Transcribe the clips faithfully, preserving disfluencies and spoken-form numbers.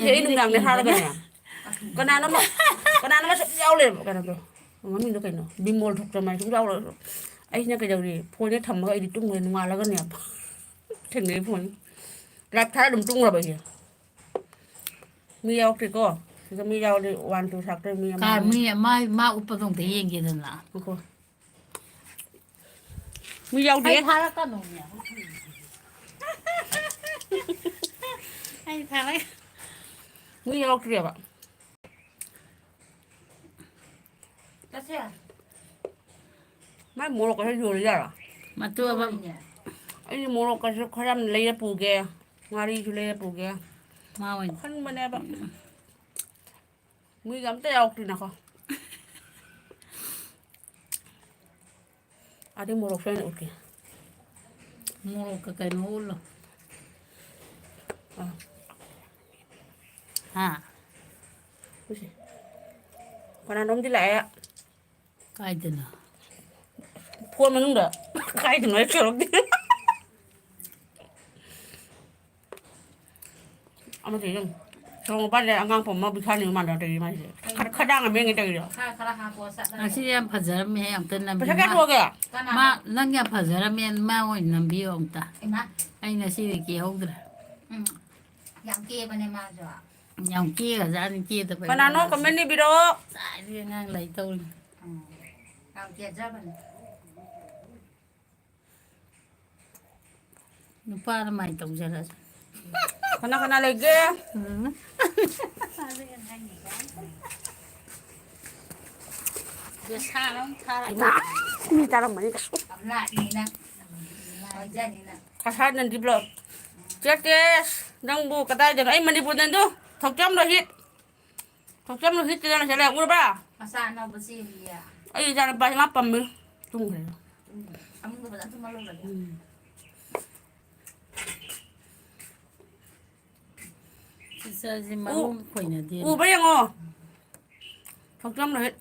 ꯑꯩ ꯅꯨꯡꯗꯥꯡꯗ ꯍꯥꯏꯔꯒꯅꯦ꯫ ꯀꯅꯥꯅꯣꯝꯃ, ꯀꯅꯥꯅꯣꯝꯃ ꯁꯨꯝ ꯌꯥꯎ ꯂꯩꯔꯕ ꯀꯩꯅꯣꯗꯣ꯫ ꯃꯃꯤꯡꯗꯣ ꯀꯩꯅꯣ? ꯕꯤꯃꯣꯜ ꯊꯣꯛꯇ꯭ꯔꯃꯥꯏ ꯁꯨꯝ ꯌꯥꯎ ꯂꯩꯔꯕ꯫ ꯑꯩꯁꯤꯅ ꯀꯩꯗꯧꯔꯤ? ꯐꯣꯟꯁꯦ ꯊꯝꯃꯒ ꯑꯩꯗꯤ ꯇꯨꯝꯈ꯭ꯔꯦ ꯅꯣꯡꯉꯥꯜꯂꯒꯅꯦ꯫ ꯊꯦꯡꯅꯩ ꯐꯣꯟ꯫ ꯂꯥꯏꯞ ꯊꯥꯔ ꯑꯗꯨꯝ ꯇꯨꯝꯈ꯭ꯔꯕ ꯑꯩꯁꯦ꯫ ꯃꯤ ꯌꯥꯎꯔꯛꯇꯦꯀꯣ꯫ ꯁꯤꯗ ꯃꯤ ꯌꯥꯎꯔꯗꯤ ꯋꯥꯟ ꯇꯨ ꯁꯥꯛꯇꯣꯏ ꯃꯤ ꯑꯃ ꯀꯥꯏ ꯑꯅꯤ꯫ ꯃꯤ ꯃꯥ, ꯃꯥ ꯎꯞꯄꯗꯣ ꯑꯝꯇ ꯌꯦꯡꯒꯦꯗꯅ꯫ ꯉꯥꯏꯈꯣ꯫ ꯃꯤ ꯌꯥꯎꯗꯦ꯫ ꯑꯩ ꯊꯥꯔꯛꯀꯅꯨꯅꯦ꯫ ꯑꯩ ꯊꯥꯔꯛ- ꯃꯤ ꯌꯥꯎꯔꯛꯇ꯭ꯔꯦꯕ꯫ ꯆꯠꯁꯦ꯫ ꯃꯥꯏ ꯃꯣꯔꯣꯛ ꯀꯁꯦ ꯌꯣꯜꯂꯤ ꯖꯥꯠꯂꯣ? ꯃꯇꯨ ꯑꯕ-, ꯌꯣꯜꯂꯤꯅꯦ꯫ ꯑꯩ ꯃꯣꯔꯣꯛ ꯀꯁꯦ ꯈꯔ ꯌꯥꯝ ꯂꯩꯔ ꯄꯨꯒꯦ꯫ ꯉꯥꯔꯤꯁꯨ ꯂꯩꯔ ꯄꯨꯒꯦ꯫ ꯃꯥ ꯑꯣꯏꯅ꯫ ꯈꯟꯕꯅꯦꯕ꯫ ꯃꯤꯒ ꯑꯝꯇ ꯌꯥꯎꯔꯛꯇꯦ ꯅꯈꯣ꯫ ꯑꯗꯩ ꯃꯣꯔꯣꯛꯁꯨ ꯑꯩꯅ ꯎꯠꯀꯦ꯫ ꯃꯣꯔꯣꯛꯀ ꯀꯩꯅꯣ ꯎꯠꯂꯣ꯫ ꯑꯥ꯫ ꯍꯥ? ꯎꯠꯁꯤ꯫ ꯀꯅꯥꯅꯣꯝꯗꯤ ꯂꯥꯛꯑꯦ꯫ ꯀꯥꯏꯗꯅꯣ? ꯐꯣꯟ ꯃꯅꯨꯡꯗ꯫ ꯀꯥꯏꯗꯅꯣ ꯑꯩ ꯁꯣꯔꯣꯛꯇ꯫ ꯑꯃꯗꯤ ꯑꯗꯨꯝ ꯁꯣꯔꯣꯛ ꯃꯄꯥꯟꯗ ꯑꯉꯥꯡ ꯄꯝꯃ ꯄꯤꯈꯥꯅꯤꯕ ꯃꯥꯟꯗ꯭ꯔꯣ ꯇꯧꯔꯤ ꯃꯥꯏꯁꯦ? ꯈꯔ, ꯈꯗꯥꯡ ꯑꯃ ꯌꯦꯡꯒꯦ ꯇꯧꯔꯤꯔꯣ? ꯈꯔ, ꯈꯔ ꯍꯥꯞꯄꯣ, ꯆꯠꯂꯒ꯫ ꯉꯁꯤꯗꯤ ꯌꯥꯝ ꯐꯖꯔꯝꯃꯦꯍꯦ, ꯑꯝꯇ ꯅꯝꯕꯤꯌꯨ꯫ ꯄꯩꯁꯥ ꯀꯌꯥ ꯃꯥ, ꯊꯣꯛꯑꯒꯦ? ꯀꯅꯥꯅꯣ? ꯃꯥ, ꯅꯪ ꯌꯥꯝ ꯐꯖꯔꯝꯃꯦ, ꯃꯥ ꯑꯣꯏꯅ ꯅꯝꯕꯤꯌꯨ ꯑꯝꯇ꯫ ꯏꯃꯥ꯫ ꯑꯩ ꯉꯁꯤꯗꯤ ꯀꯦꯍꯧꯗ꯭ꯔꯦ꯫ ꯎꯝ꯫ ꯌꯥꯝ ꯀꯦꯕꯅꯦ ꯃꯥꯁꯨ꯫ ꯌꯥꯝ ꯀꯦꯒ꯭ꯔꯖꯥꯠꯅꯤ, ꯀꯦꯗꯕ ꯀꯅꯥꯅꯣ ꯏꯕꯦꯝꯃ꯫ Comment ꯏꯕꯤꯔꯛꯑꯣ꯫ ꯆꯥꯏꯗꯤ ꯑꯉꯥꯡ ꯂꯩ ꯇꯧꯔꯤ꯫ ꯎꯝ꯫ ꯌꯥꯝ ꯀꯦꯖꯕꯅꯦ꯫ ꯅꯨꯄꯥꯅ ꯃꯥꯏ ꯇꯧꯖꯔꯁꯨ꯫ ꯀꯅꯥ ꯀꯅꯥ ꯂꯩꯒꯦ? ꯎꯝ꯫ ꯕꯦꯁꯥꯅ ꯑꯃꯨꯛ ꯊꯥꯔꯛꯑꯦ꯫ ꯍꯩꯃꯥ! ꯃꯤ ꯇꯥꯔꯝꯃꯅꯤ ꯀꯩꯁꯨ꯫ ꯀꯁꯥꯔ ꯅꯟꯗꯤ vlog꯫ ꯆꯦ ꯇꯦꯁ, ꯅꯪꯕꯨ ꯀꯗꯥꯏꯗꯅꯣ? ꯑꯩ ꯃꯅꯤꯄꯨꯔꯗꯅꯤ ꯑꯗꯨ꯫ ꯊꯧꯆꯝ ꯔꯣꯍꯤꯠ꯫ ꯊꯣꯛꯆꯝ ꯅꯨꯡꯁꯤꯠ ꯇꯦꯔꯦꯅ ꯆꯠꯂꯦ, ꯎꯔꯕ? ꯃꯆꯥ ꯑꯅꯧꯕ ꯆꯦꯜꯂꯤꯌꯦ꯫ ꯑꯩ ꯏꯆꯥꯅꯨꯄꯥꯁꯦ ꯃꯥ ꯄꯝꯃꯦ꯫ ꯇꯨꯝꯈ꯭ꯔꯦ꯫ ꯑꯃꯨꯛ ꯐꯖꯅ ꯇꯨꯝꯍꯜꯂꯨꯔꯒꯦ꯫ ꯎꯝ꯫ ꯏꯆꯥꯁꯦ ꯎ-, ꯃꯔꯣꯟ ꯈꯣꯏꯅꯗꯦꯅꯦ꯫ ꯎꯕ꯭ꯔꯥ ꯌꯦꯡꯉꯣ꯫ ꯊꯣꯛꯆꯝ ꯅꯨꯡꯁꯤꯠ꯫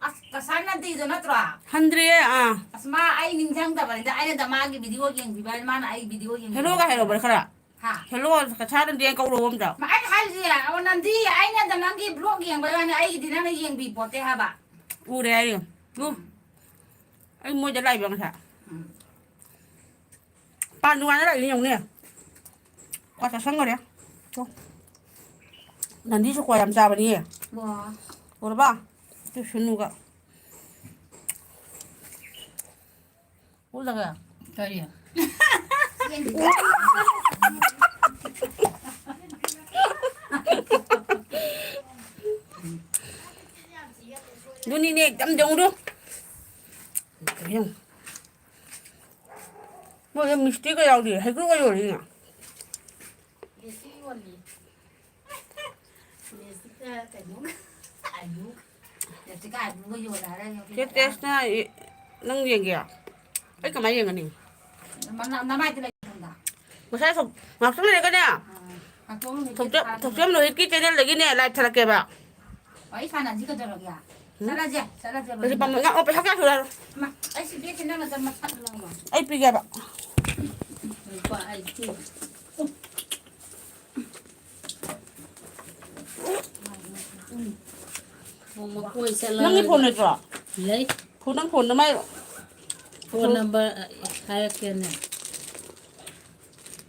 ꯑꯁ, ꯀꯁꯥꯔ ꯅꯟꯗꯤꯗꯣ ꯅꯠꯇ꯭ꯔꯣ? ꯍꯟꯗ꯭ꯔꯤꯌꯦ, ꯑꯥ꯫ ꯑꯁ, ꯃꯥ ꯑꯩ ꯅꯤꯡꯁꯤꯡꯗꯕꯅꯤꯗ꯫ ꯑꯩꯅ ꯗ ꯃꯥꯒꯤ video ꯌꯦꯡꯕꯤꯕ ꯍꯥꯏꯅ ꯃꯥꯅ ꯑꯩ video ꯌꯦꯡꯕꯤꯕ꯫ ꯍꯦꯔꯣꯒ ꯍꯥꯏꯔꯛꯑꯣ ꯈꯔ꯫ ꯍꯥ? ꯍꯦꯜꯂꯣ, ꯀꯁꯥꯔꯗꯤ ꯀꯧꯔꯛꯑꯣ ꯑꯝꯇ꯫ ꯑꯩꯅ ꯍꯥꯏꯁꯦ, ꯑꯣ, ꯅꯟꯗꯤ, ꯑꯩꯅ ꯅꯪꯒꯤ ꯕ꯭ꯂꯣꯛ ꯌꯦꯡꯕꯩ ꯋꯥꯅꯤ, ꯑꯩꯒꯤꯗꯤ ꯅꯪꯅ ꯌꯦꯡꯕꯤꯄꯣꯠꯇꯦ ꯍꯥꯏꯕ꯫ ꯎꯔꯦ ꯍꯥꯏꯔꯤ꯫ ꯎ꯫ ꯑꯩ ꯃꯣꯏꯗ ꯂꯥꯛꯏꯕ ꯉꯁꯥꯏ꯫ ꯎꯝ꯫ ꯄꯥꯟ ꯗꯨꯀꯥꯟꯗ ꯂꯥꯛꯏꯅꯦ ꯌꯦꯡꯉꯨꯅꯦ꯫ ꯀ꯭ꯋꯥ ꯆꯥꯁꯟꯈꯔꯦ꯫ ꯇꯣ꯫ ꯅꯟꯗꯤꯁꯨ ꯀ꯭ꯋꯥ ꯌꯥꯝ ꯆꯥꯕꯅꯤꯌꯦ꯫ ꯋꯥ꯫ ꯎꯔꯕ? ꯇꯨ ꯁꯨꯅꯨꯒ꯫ ꯎꯠꯂꯒ꯫ ꯀꯔꯤ? ꯑꯗꯨꯅꯤꯅꯦ, ꯑꯦꯛꯗꯝ ꯌꯦꯡꯉꯨꯗꯨ꯫ ꯌꯦꯡꯉꯨ꯫ ꯃꯣꯏꯗ ꯃꯤꯁꯇꯤꯛꯀ ꯌꯥꯎꯗꯦ, ꯍꯩꯀ꯭ꯔꯨꯒ ꯌꯣꯜꯂꯤꯅꯦ꯫ ꯃꯦꯁꯤꯒ ꯀꯩꯅꯣꯒ, ꯑꯂꯨ, ꯃꯦꯁꯤꯒ ꯑꯂꯨꯒ ꯌꯣꯜꯂꯦ ꯍꯥꯏꯔꯒ ꯆꯦ ꯇꯦꯁꯅ ꯏ-, ꯅꯪ ꯌꯦꯡꯒꯦ? ꯑꯩ ꯀꯃꯥꯏ ꯌꯦꯡꯒꯅꯤ? ꯃꯅꯥ-, ꯅꯃꯥꯏꯗ ꯂꯩ ꯁꯣꯝꯗ꯫ ꯉꯁꯥꯏ ꯊꯣꯛ-, ꯉꯥꯛꯇꯪ ꯂꯩꯔꯒꯅꯦ, ꯑꯥ, ꯉꯥꯛꯇꯪ ꯂꯩꯔꯒ ꯊꯣꯛꯆ-, ꯊꯥꯔꯒ ꯊꯣꯛꯆꯦꯝ ꯂꯣꯍꯤꯠꯀꯤ ꯆꯦꯅꯦꯜꯗꯒꯤꯅꯦ ꯂꯥꯏꯚ ꯊꯥꯔꯛꯀꯦꯕ꯫ ꯋꯥꯔꯤ ꯁꯥꯟꯅꯁꯤ ꯀꯩꯗꯧꯔꯒꯦ? ꯎꯝ? ꯆꯠꯂꯁꯦ, ꯆꯠꯂꯁꯦ, ꯀꯔꯤ ꯄꯥꯝꯃꯣ? ꯉꯥ-, ꯑꯣ, ꯄꯩꯁꯥ ꯀꯌꯥ ꯁꯨꯔꯦ ꯍꯥꯏꯔꯣ? ꯏꯃꯥ, ꯑꯩ ꯁꯤ ꯕꯦꯛꯁꯤ ꯅꯪꯅ ꯆꯠ-, ꯃꯊꯛ ꯂꯧꯔꯣ꯫ ꯑꯩ ꯄꯤꯒꯦꯕ꯫ ꯂꯨꯄꯥ ꯑꯩꯠꯇꯤ꯫ ꯅꯣꯡꯃ ꯀꯣꯏ ꯆꯠꯂꯒ ꯅꯪꯒꯤ ꯐꯣꯟ ꯂꯩꯇ꯭ꯔꯣ? ꯂꯩ꯫ ꯐꯣꯟ, ꯅꯪ ꯐꯣꯟꯗ ꯃꯥꯏ ꯐꯣꯟ ꯐꯣꯟ ꯅꯝꯕꯔ ꯍꯥꯏꯔꯛꯀꯦꯅꯦ꯫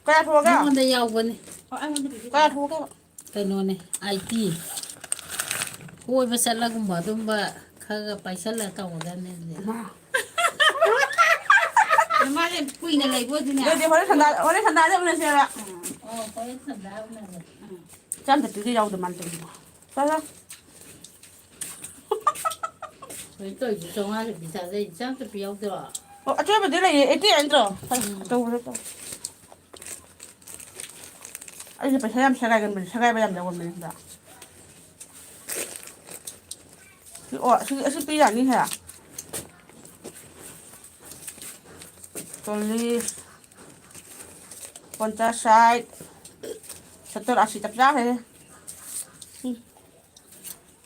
ꯀꯌꯥ ꯊꯣꯛꯑꯒꯦ? ꯅꯉꯣꯟꯗ ꯌꯥꯎꯕꯅꯦ꯫ ꯑꯣ, ꯑꯩꯉꯣꯟꯗ ꯄꯤꯕꯤꯔꯛꯑꯣ꯫ ꯀꯌꯥ ꯊꯣꯛꯑꯒꯦꯕ? ꯀꯩꯅꯣꯅꯦ, ꯑꯥꯏ ꯇꯤ꯫ ꯀꯣꯏꯕ ꯆꯠꯂꯒꯨꯝꯕ ꯑꯗꯨꯝꯕ ꯈꯔ ꯈꯔ ꯄꯥꯏꯁꯜꯂ ꯇꯧꯒꯗꯕꯅꯦ ꯑꯗꯨꯗꯤ꯫ ꯃꯥ꯫ ꯑꯗꯨ ꯃꯥꯁꯦ ꯀꯨꯏꯅ ꯂꯩꯕ ꯑꯣꯏꯗꯤꯅꯦ꯫ ꯑꯗꯨꯗꯤ ꯍꯣꯔꯦꯟ ꯁꯟꯗꯥ-, ꯍꯣꯔꯦꯟ ꯁꯟꯗꯥꯗ ꯎꯅꯁꯦꯕ꯫ ꯑꯣ, ꯍꯣꯔꯦꯟ ꯁꯟꯗꯥ ꯎꯅꯁꯦ꯫ ꯎꯝ꯫ ꯆꯥꯝ ꯆꯠꯄꯤꯒ ꯌꯥꯎꯗ ꯃꯥꯅ ꯇꯧꯔꯤꯗꯣ꯫ ꯆꯠꯂꯣ꯫ ꯍꯧꯖꯤꯛ ꯇꯧꯔꯤꯁꯤ ꯆꯥꯝꯃꯉꯥ ꯆꯠꯄꯤ ꯆꯥꯖꯩ, ꯆꯥꯝ ꯆꯠꯄꯤ ꯌꯥꯎꯗ꯭ꯔꯣ? ꯑꯣ, ꯑꯆꯣꯏꯕꯗꯤ ꯂꯩꯌꯦ, ꯑꯩꯠꯇꯤ ꯑꯩꯠ ꯅꯠꯇ꯭ꯔꯣ? ꯎꯝ꯫ ꯑꯆꯧꯕꯗꯣ ꯇꯧ꯫ ꯑꯩꯁꯦ ꯄꯩꯁꯥ ꯌꯥꯝ ꯁꯦꯒꯥꯏꯒꯟꯕꯅꯦ, ꯁꯦꯒꯥꯏꯕ ꯌꯥꯝ ꯌꯥꯎꯒꯟꯕꯅꯦ ꯁꯤꯗ꯫ ꯁꯤ, ꯑꯣ, ꯑꯁꯤ, ꯑꯁꯤ ꯄꯤ ꯌꯥꯅꯤꯍꯦ꯫ ꯆꯜꯂꯤꯁ, ꯄꯟꯆꯥꯁ, ꯁꯥꯏꯠ, ꯁꯠꯇꯔ, ꯑꯁꯤ ꯆꯞ ꯆꯥꯈ꯭ꯔꯦ꯫ ꯎꯝ꯫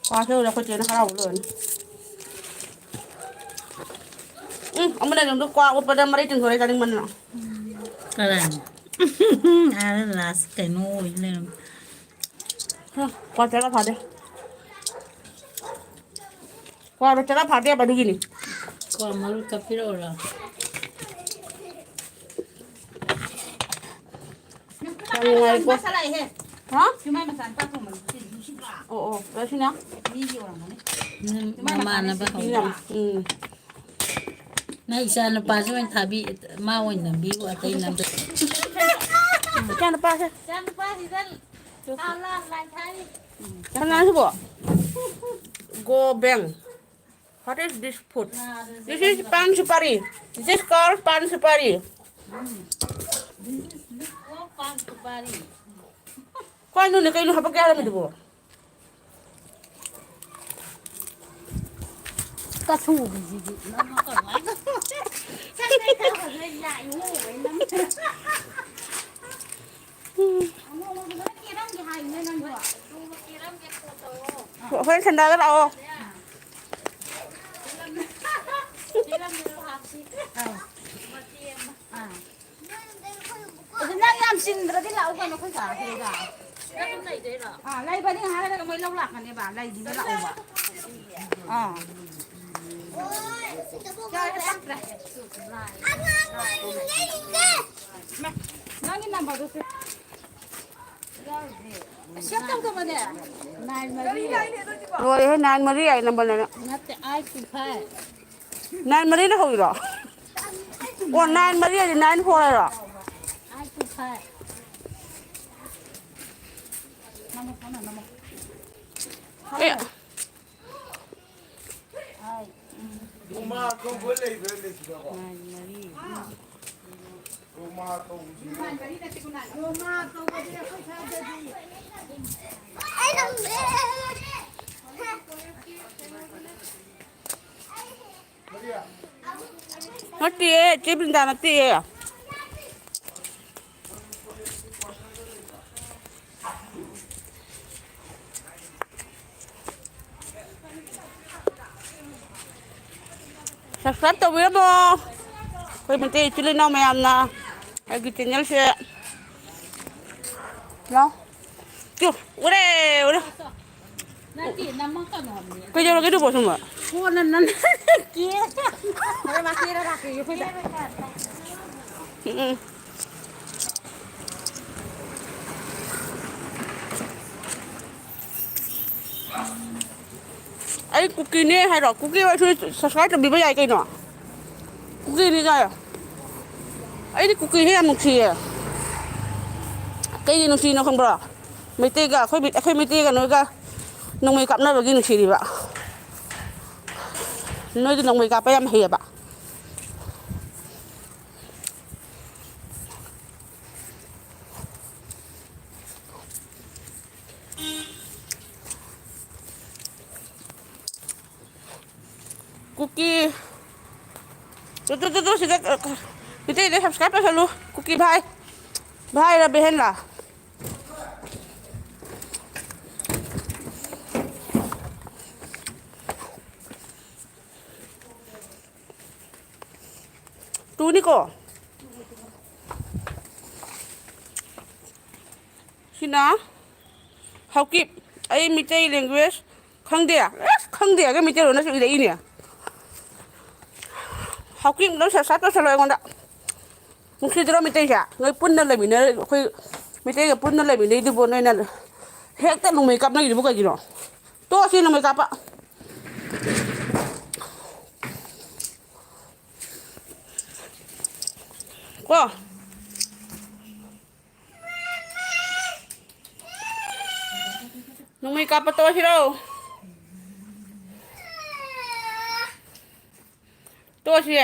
ꯀ꯭ꯋꯥ ꯁꯦꯝꯕꯗ ꯑꯩꯈꯣꯏ ꯆꯦꯅ ꯍꯔꯥꯎꯕ ꯂꯣꯏꯔꯅꯤ꯫ ꯎꯝ, ꯑꯃꯅ ꯑꯩꯉꯣꯟꯗ ꯀ꯭ꯋꯥ ꯑꯣꯠꯄꯗ ꯃꯔꯩ ꯆꯤꯡꯊꯣꯔꯛꯑꯦ, ꯆꯥꯅꯤꯡꯃꯟꯗꯅ꯫ ꯀꯅꯥꯅꯣ? ꯑꯥꯗ ꯂꯥꯁ ꯀꯩꯅꯣ ꯑꯣꯏ ꯂꯩꯔꯝꯃꯦ꯫ ꯍ, ꯀ꯭ꯋꯥ ꯇꯔꯥ ꯐꯥꯗꯦ꯫ ꯀ꯭ꯋꯥꯗꯣ ꯇꯔꯥ ꯐꯥꯗꯦꯕ ꯑꯗꯨꯒꯤꯅꯤ꯫ ꯀ꯭ꯋꯥ ꯃꯔꯨ ꯀꯛꯄꯤꯔꯛꯎꯔꯣ? ꯌꯥꯝ ꯅꯨꯡꯉꯥꯏꯔꯦꯀꯣ꯫ ꯃꯁꯥ ꯂꯥꯛꯑꯦꯍꯦ꯫ ꯍꯥ? ꯁꯤ ꯃꯥꯏ ꯃꯆꯥꯅꯨꯄꯥ ꯊꯣꯡꯕꯅꯤ꯫ ꯑꯣ, ꯑꯣ, ꯀꯩꯁꯨꯅ? ꯃꯤꯒꯤ ꯑꯣꯏꯔꯝꯒꯅꯤ꯫ ꯎꯝ, ꯃꯃꯥꯟꯅꯕ ꯍꯧꯕ꯫ ꯎꯝ꯫ ꯅꯪ ꯏꯆꯥ ꯅꯨꯄꯥꯁꯨ ꯑꯣꯏꯅ ꯊꯥꯕꯤ, ꯃꯥ ꯑꯣꯏꯅ ꯅꯝꯕꯤꯌꯨ, ꯑꯇꯩ ꯅꯝꯕ-꯫ ꯏꯆꯥ ꯅꯨꯄꯥꯁꯦ꯫ ꯏꯆꯥ ꯅꯨꯄꯥꯁꯤꯗ ꯂꯥꯎ, ꯂꯥꯎ, ꯂꯥꯏ ꯊꯥꯔꯤ꯫ ꯀꯅꯥꯁꯤꯕꯣ? Go bang. What is this food? This is pan supari. This is called pan supari. Um. This is called pan supari. ꯀꯩꯅꯣꯅꯦ, ꯀꯩꯅꯣ ꯍꯥꯄꯛꯀꯦ ꯍꯥꯏꯔꯝꯃꯤꯗꯨꯕꯣ? ꯀꯁꯨꯕꯤꯁꯤꯗꯤ ꯅꯪ ꯀꯃꯥꯏꯅ ꯇꯧꯕ? ꯆꯠꯂꯦ ꯇꯧꯔꯒ ꯂꯥꯛꯏ ꯍꯣꯏ ꯅꯪ꯫ ꯅꯣꯡꯃꯗꯨꯗ ꯀꯦꯔꯝꯒꯦ ꯍꯥꯏꯌꯨꯅꯦ ꯅꯪꯁꯨ꯫ ꯍꯣꯔꯦꯟ ꯁꯟꯗꯥꯗ ꯂꯥꯛꯑꯣ꯫ ꯀꯦꯔꯝꯒꯦ ꯍꯥꯞꯁꯤ꯫ ꯑꯥ꯫ ꯑꯥ꯫ ꯑꯗꯨ ꯅꯪ ꯌꯥꯝ ꯆꯤꯟꯗ꯭ꯔꯗꯤ ꯂꯥꯛꯎ ꯀꯩꯅꯣ ꯑꯩꯈꯣꯏ ꯀꯥ ꯁꯤꯗꯩꯗ꯫ ꯅꯪ ꯑꯗꯨꯝ ꯂꯩꯗꯣꯏꯔꯣ? ꯑꯥ, ꯂꯩꯕꯅꯤ, ꯉꯥꯏꯍꯥꯛ ꯂꯩꯔꯒ ꯃꯣꯏ ꯂꯧ ꯂꯥꯛꯀꯅꯦꯕ, ꯂꯩꯈꯤꯒꯦ ꯂꯥꯛꯑꯣꯕ꯫ ꯑꯥ꯫ ꯌꯥꯔꯦ, ꯆꯪꯗ꯭ꯔꯦ꯫ ꯃꯥ, ꯅꯪꯒꯤ ꯅꯝꯕꯔꯗꯨ ꯁꯦ꯫ ꯁꯦꯞ ꯇꯧꯗꯕꯅꯦ꯫ ꯅꯥꯏꯟ ꯃꯔꯤ꯫ ꯂꯣꯏꯔꯦꯍꯦ, ꯅꯥꯏꯟ ꯃꯔꯤ ꯍꯥꯏ ꯅꯝꯕꯔꯅꯦꯅ꯫ ꯅꯠꯇꯦ, ꯑꯥꯏꯠ ꯇꯨ ꯐꯥꯏꯚ꯫ ꯅꯥꯏꯟ ꯃꯔꯤꯅ ꯍꯧꯔꯤꯔꯣ? ꯑꯣ, ꯅꯥꯏꯟ ꯃꯔꯤ ꯍꯥꯏꯗꯤ ꯅꯥꯏꯟ ꯐꯣꯔ ꯍꯥꯏꯔꯣ? Eight two five. ꯅꯝꯃꯣ, ꯐꯣꯟ ꯅꯝꯃꯣ꯫ ꯑꯦ꯫ ꯑꯥꯏꯠ꯫ ꯎꯃꯥ ꯀꯧꯕ ꯂꯩꯕ꯭ꯔꯥ ꯂꯩꯇ꯭ꯔꯕꯣ? ꯅꯥꯏꯟ ꯃꯔꯤ꯫ ꯎꯃꯥ ꯀꯧꯕꯁꯤ꯫ ꯅꯠꯇꯤꯌꯦ, ꯆꯦ ꯕ꯭ꯔꯤꯟꯗꯥ ꯅꯠꯇꯤꯌꯦ꯫ Subscribe ꯇꯧꯕꯤꯔꯝꯃꯣ, ꯑꯩꯈꯣꯏ ꯃꯩꯇꯩ ꯏꯆꯤꯜ ꯏꯅꯥꯎ ꯃꯌꯥꯝꯅ ꯑꯩꯒꯤ channelꯁꯦ꯫ ꯂꯥꯎ꯫ ꯇꯨ, ꯎꯔꯦ, ꯎꯔꯦ꯫ ꯅꯠꯇꯦ, ꯅꯝꯃꯛꯀꯅꯣ ꯍꯥꯏꯕꯅꯦ꯫ ꯀꯩꯗꯧꯔꯒꯦ ꯑꯗꯨꯕꯣ ꯁꯨꯝꯕ? ꯀꯣꯟꯅ ꯅꯝ-, ꯀꯦꯔꯀꯥꯟꯗ꯫ ꯍꯣꯔꯦꯟ ꯃꯥ ꯀꯦꯔ ꯂꯥꯛꯀꯦꯌꯦ ꯑꯩꯈꯣꯏꯗ꯫ ꯎꯝ, ꯎꯝ꯫ ꯑꯩ ꯀꯨꯀꯤꯅꯦ ꯍꯥꯏꯔꯣ? ꯀꯨꯀꯤ ꯑꯣꯏꯔꯁꯨ subscribe ꯇꯧꯕꯤꯕ ꯌꯥꯏ ꯀꯩꯅꯣ꯫ ꯀꯨꯀꯤꯅꯤ ꯀꯥꯏ꯫ ꯑꯩꯗꯤ ꯀꯨꯀꯤꯁꯦ ꯌꯥꯝ ꯅꯨꯡꯁꯤꯌꯦ꯫ ꯀꯩꯒꯤ ꯅꯨꯡꯁꯤꯅꯣ ꯈꯪꯕ꯭ꯔꯣ? ꯃꯩꯇꯩꯒ ꯑꯩꯈꯣꯏ, ꯑꯩꯈꯣꯏ ꯃꯩꯇꯩꯒ ꯅꯣꯏꯒ ꯅꯣꯡꯃꯩ ꯀꯥꯞꯅꯕꯒꯤ ꯅꯨꯡꯁꯤꯔꯤꯕ꯫ ꯅꯣꯏꯗꯤ ꯅꯣꯡꯃꯩ ꯀꯥꯞꯄ ꯌꯥꯝ ꯍꯩꯌꯦꯕ꯫ ꯀꯨꯀꯤ꯫ ꯇꯨ, ꯇꯨ, ꯇꯨ, ꯇꯨ, ꯁꯤꯗ, ꯑ, ꯃꯤꯇꯩꯗ subscribe ꯇꯧꯁꯜꯂꯨ꯫ ꯀꯨꯀꯤ ꯚꯥꯏ꯫ ꯚꯥꯏꯔ ꯕꯦꯍꯦꯟꯂ? ꯇꯨꯅꯤꯀꯣ꯫ ꯁꯤꯅ ꯍꯥꯎꯀꯤꯞ꯫ ꯑꯩ ꯃꯤꯇꯩ language ꯈꯪꯗꯦ꯫ ꯑꯁ, ꯈꯪꯗꯦ ꯍꯥꯏꯔꯒ ꯃꯤꯇꯩꯂꯣꯟꯗꯁꯨ ꯏꯔꯛꯏꯅꯦ꯫ ꯍꯥꯎꯀꯤꯞ ꯂꯣꯏ subscribe ꯇꯧꯁꯜꯂꯣ ꯑꯩꯉꯣꯟꯗ꯫ ꯅꯨꯡꯁꯤꯗ꯭ꯔꯣ ꯃꯤꯇꯩꯁꯦ? ꯅꯣꯏ ꯄꯨꯟꯅ ꯂꯩꯃꯤꯟꯅ-, ꯑꯩꯈꯣꯏ ꯃꯤꯇꯩꯒ ꯄꯨꯟꯅ ꯂꯩꯃꯤꯟꯅꯩꯗꯨꯕꯨ ꯅꯣꯏꯅ ꯍꯦꯛꯇ ꯅꯣꯡꯃꯩ ꯀꯥꯞꯅꯈꯤꯗꯨꯕꯨ ꯀꯩꯒꯤꯅꯣ? ꯇꯣꯛꯑꯁꯤ ꯅꯣꯡꯃꯩ ꯀꯥꯞꯄ꯫ ꯀꯣ? ꯅꯣꯡꯃꯩ ꯀꯥꯞꯄ ꯇꯣꯛꯑꯁꯤꯔꯣ? ꯇꯣꯛꯑꯁꯤ꯫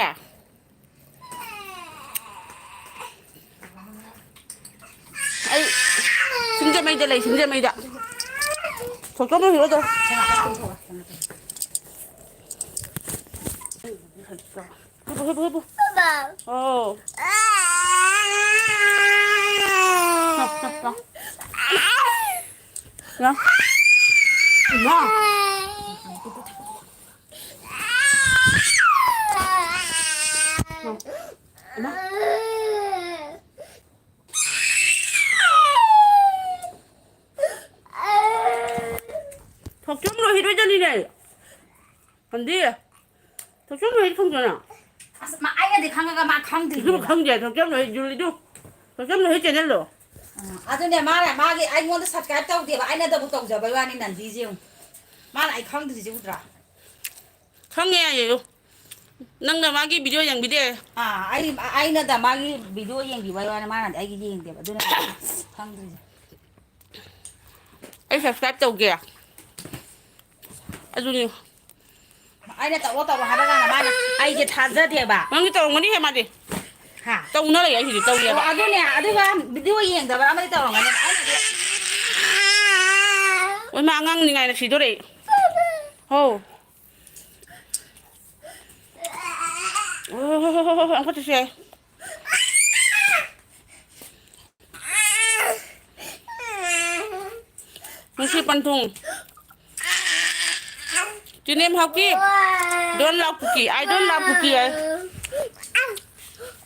ꯑꯩ ꯁꯤꯡꯖꯃꯩꯗ ꯂꯩ, ꯁꯤꯡꯖꯃꯩꯗ꯫ ꯊꯣꯛꯇꯣꯛ ꯂꯣꯏꯔꯦ ꯑꯗꯣ꯫ ꯍꯤꯞꯄꯨ, ꯍꯤꯞꯄꯨ, ꯍꯤꯞꯄꯨ꯫ ꯑꯣ꯫ ꯂꯥꯎ, ꯂꯥꯎ, ꯂꯥꯎ꯫ ꯂꯥꯎ꯫ ꯏꯃꯥ꯫ ꯂꯥꯎ꯫ ꯏꯃꯥ꯫ ꯊꯣꯛꯆꯣꯝ ꯔꯣꯍꯤꯠ ꯑꯣꯏꯖꯅꯤꯅꯦ꯫ ꯈꯟꯗꯤ꯫ ꯊꯣꯛꯆꯣꯝ ꯔꯣꯍꯤꯠ ꯈꯪꯗ꯭ꯔꯣ ꯅꯪ? ꯑꯁ, ꯃꯥ ꯑꯩꯅꯗꯤ ꯈꯪꯉꯒ ꯃꯥ ꯈꯪꯗ꯭ꯔꯤꯅꯦꯕ꯫ ꯈꯪꯗꯦ, ꯊꯣꯛꯆꯣꯝ ꯔꯣꯍꯤꯠ ꯖꯨꯂꯤꯗꯨ꯫ ꯊꯣꯛꯆꯣꯝ ꯔꯣꯍꯤꯠ ꯆꯦꯅꯦꯜꯗꯣ꯫ ꯑ, ꯑꯗꯨꯅꯦ ꯃꯥꯅ ꯃꯥꯒꯤ ꯑꯩꯉꯣꯟꯗ subscribe ꯇꯧꯗꯦꯕ, ꯑꯩꯅꯗꯕꯨ ꯇꯧꯖꯕꯩ ꯋꯥꯅꯤ ꯅꯟꯗꯤꯁꯦ ꯌꯦꯡꯉꯨ꯫ ꯃꯥꯅ ꯑꯩ ꯈꯪꯗ꯭ꯔꯤꯁꯦ ꯎꯗ꯭ꯔꯥ? ꯈꯪꯉꯦ ꯍꯥꯏꯌꯦ꯫ ꯅꯪꯅ ꯃꯥꯒꯤ video ꯌꯦꯡꯕꯤꯗꯦ꯫ ꯑꯥ, ꯑꯩ, ꯑꯩꯅꯗ ꯃꯥꯒꯤ video ꯌꯦꯡꯕꯤꯕꯩ ꯋꯥꯅꯤ, ꯃꯥꯅꯗꯤ ꯑꯩꯒꯤ ꯌꯦꯡꯗꯦꯕ, ꯑꯗꯨꯅ ꯈꯪꯗ꯭ꯔꯤꯁꯦ꯫ ꯑꯩ subscribe ꯇꯧꯒꯦ꯫ ꯑꯗꯨꯅꯤ꯫ ꯑꯩꯅ ꯇꯧꯔꯣ, ꯇꯧꯔꯣ ꯍꯥꯏꯕ ꯀꯥꯟꯗ ꯃꯥꯅ ꯑꯩꯁꯦ ꯊꯥꯖꯗꯦꯕ꯫ ꯅꯪꯗꯤ ꯇꯧꯔꯝꯒꯅꯤꯍꯦ ꯃꯥꯗꯤ꯫ ꯍꯥ? ꯇꯧꯅ ꯂꯩ ꯑꯩꯁꯤꯗꯤ ꯇꯧꯒꯦꯕ꯫ ꯑꯣ, ꯑꯗꯨꯅꯦ, ꯑꯗꯨꯒ video ꯌꯦꯡꯗꯕ ꯑꯃꯗꯤ ꯇꯧꯔꯝꯒꯅꯤ꯫ ꯑꯩꯅꯗꯤ ꯑꯣꯏꯃꯥ, ꯑꯉꯥꯡ ꯅꯤꯡꯉꯥꯏꯅ ꯁꯤꯗꯣꯔꯦ꯫ ꯍꯣ꯫ ꯍꯣ, ꯍꯣ, ꯍꯣ, ꯍꯣ, ꯍꯣ, ꯑꯃꯨꯛꯀ ꯆꯠꯁꯦ꯫ ꯅꯨꯡꯁꯤ ꯄꯟꯊꯨꯡ꯫ ꯆꯤꯅꯦꯝ ꯍꯥꯎꯀꯤ꯫ Don't love Kuki. I don't love ꯀꯨꯀꯤ ꯍꯥꯏ꯫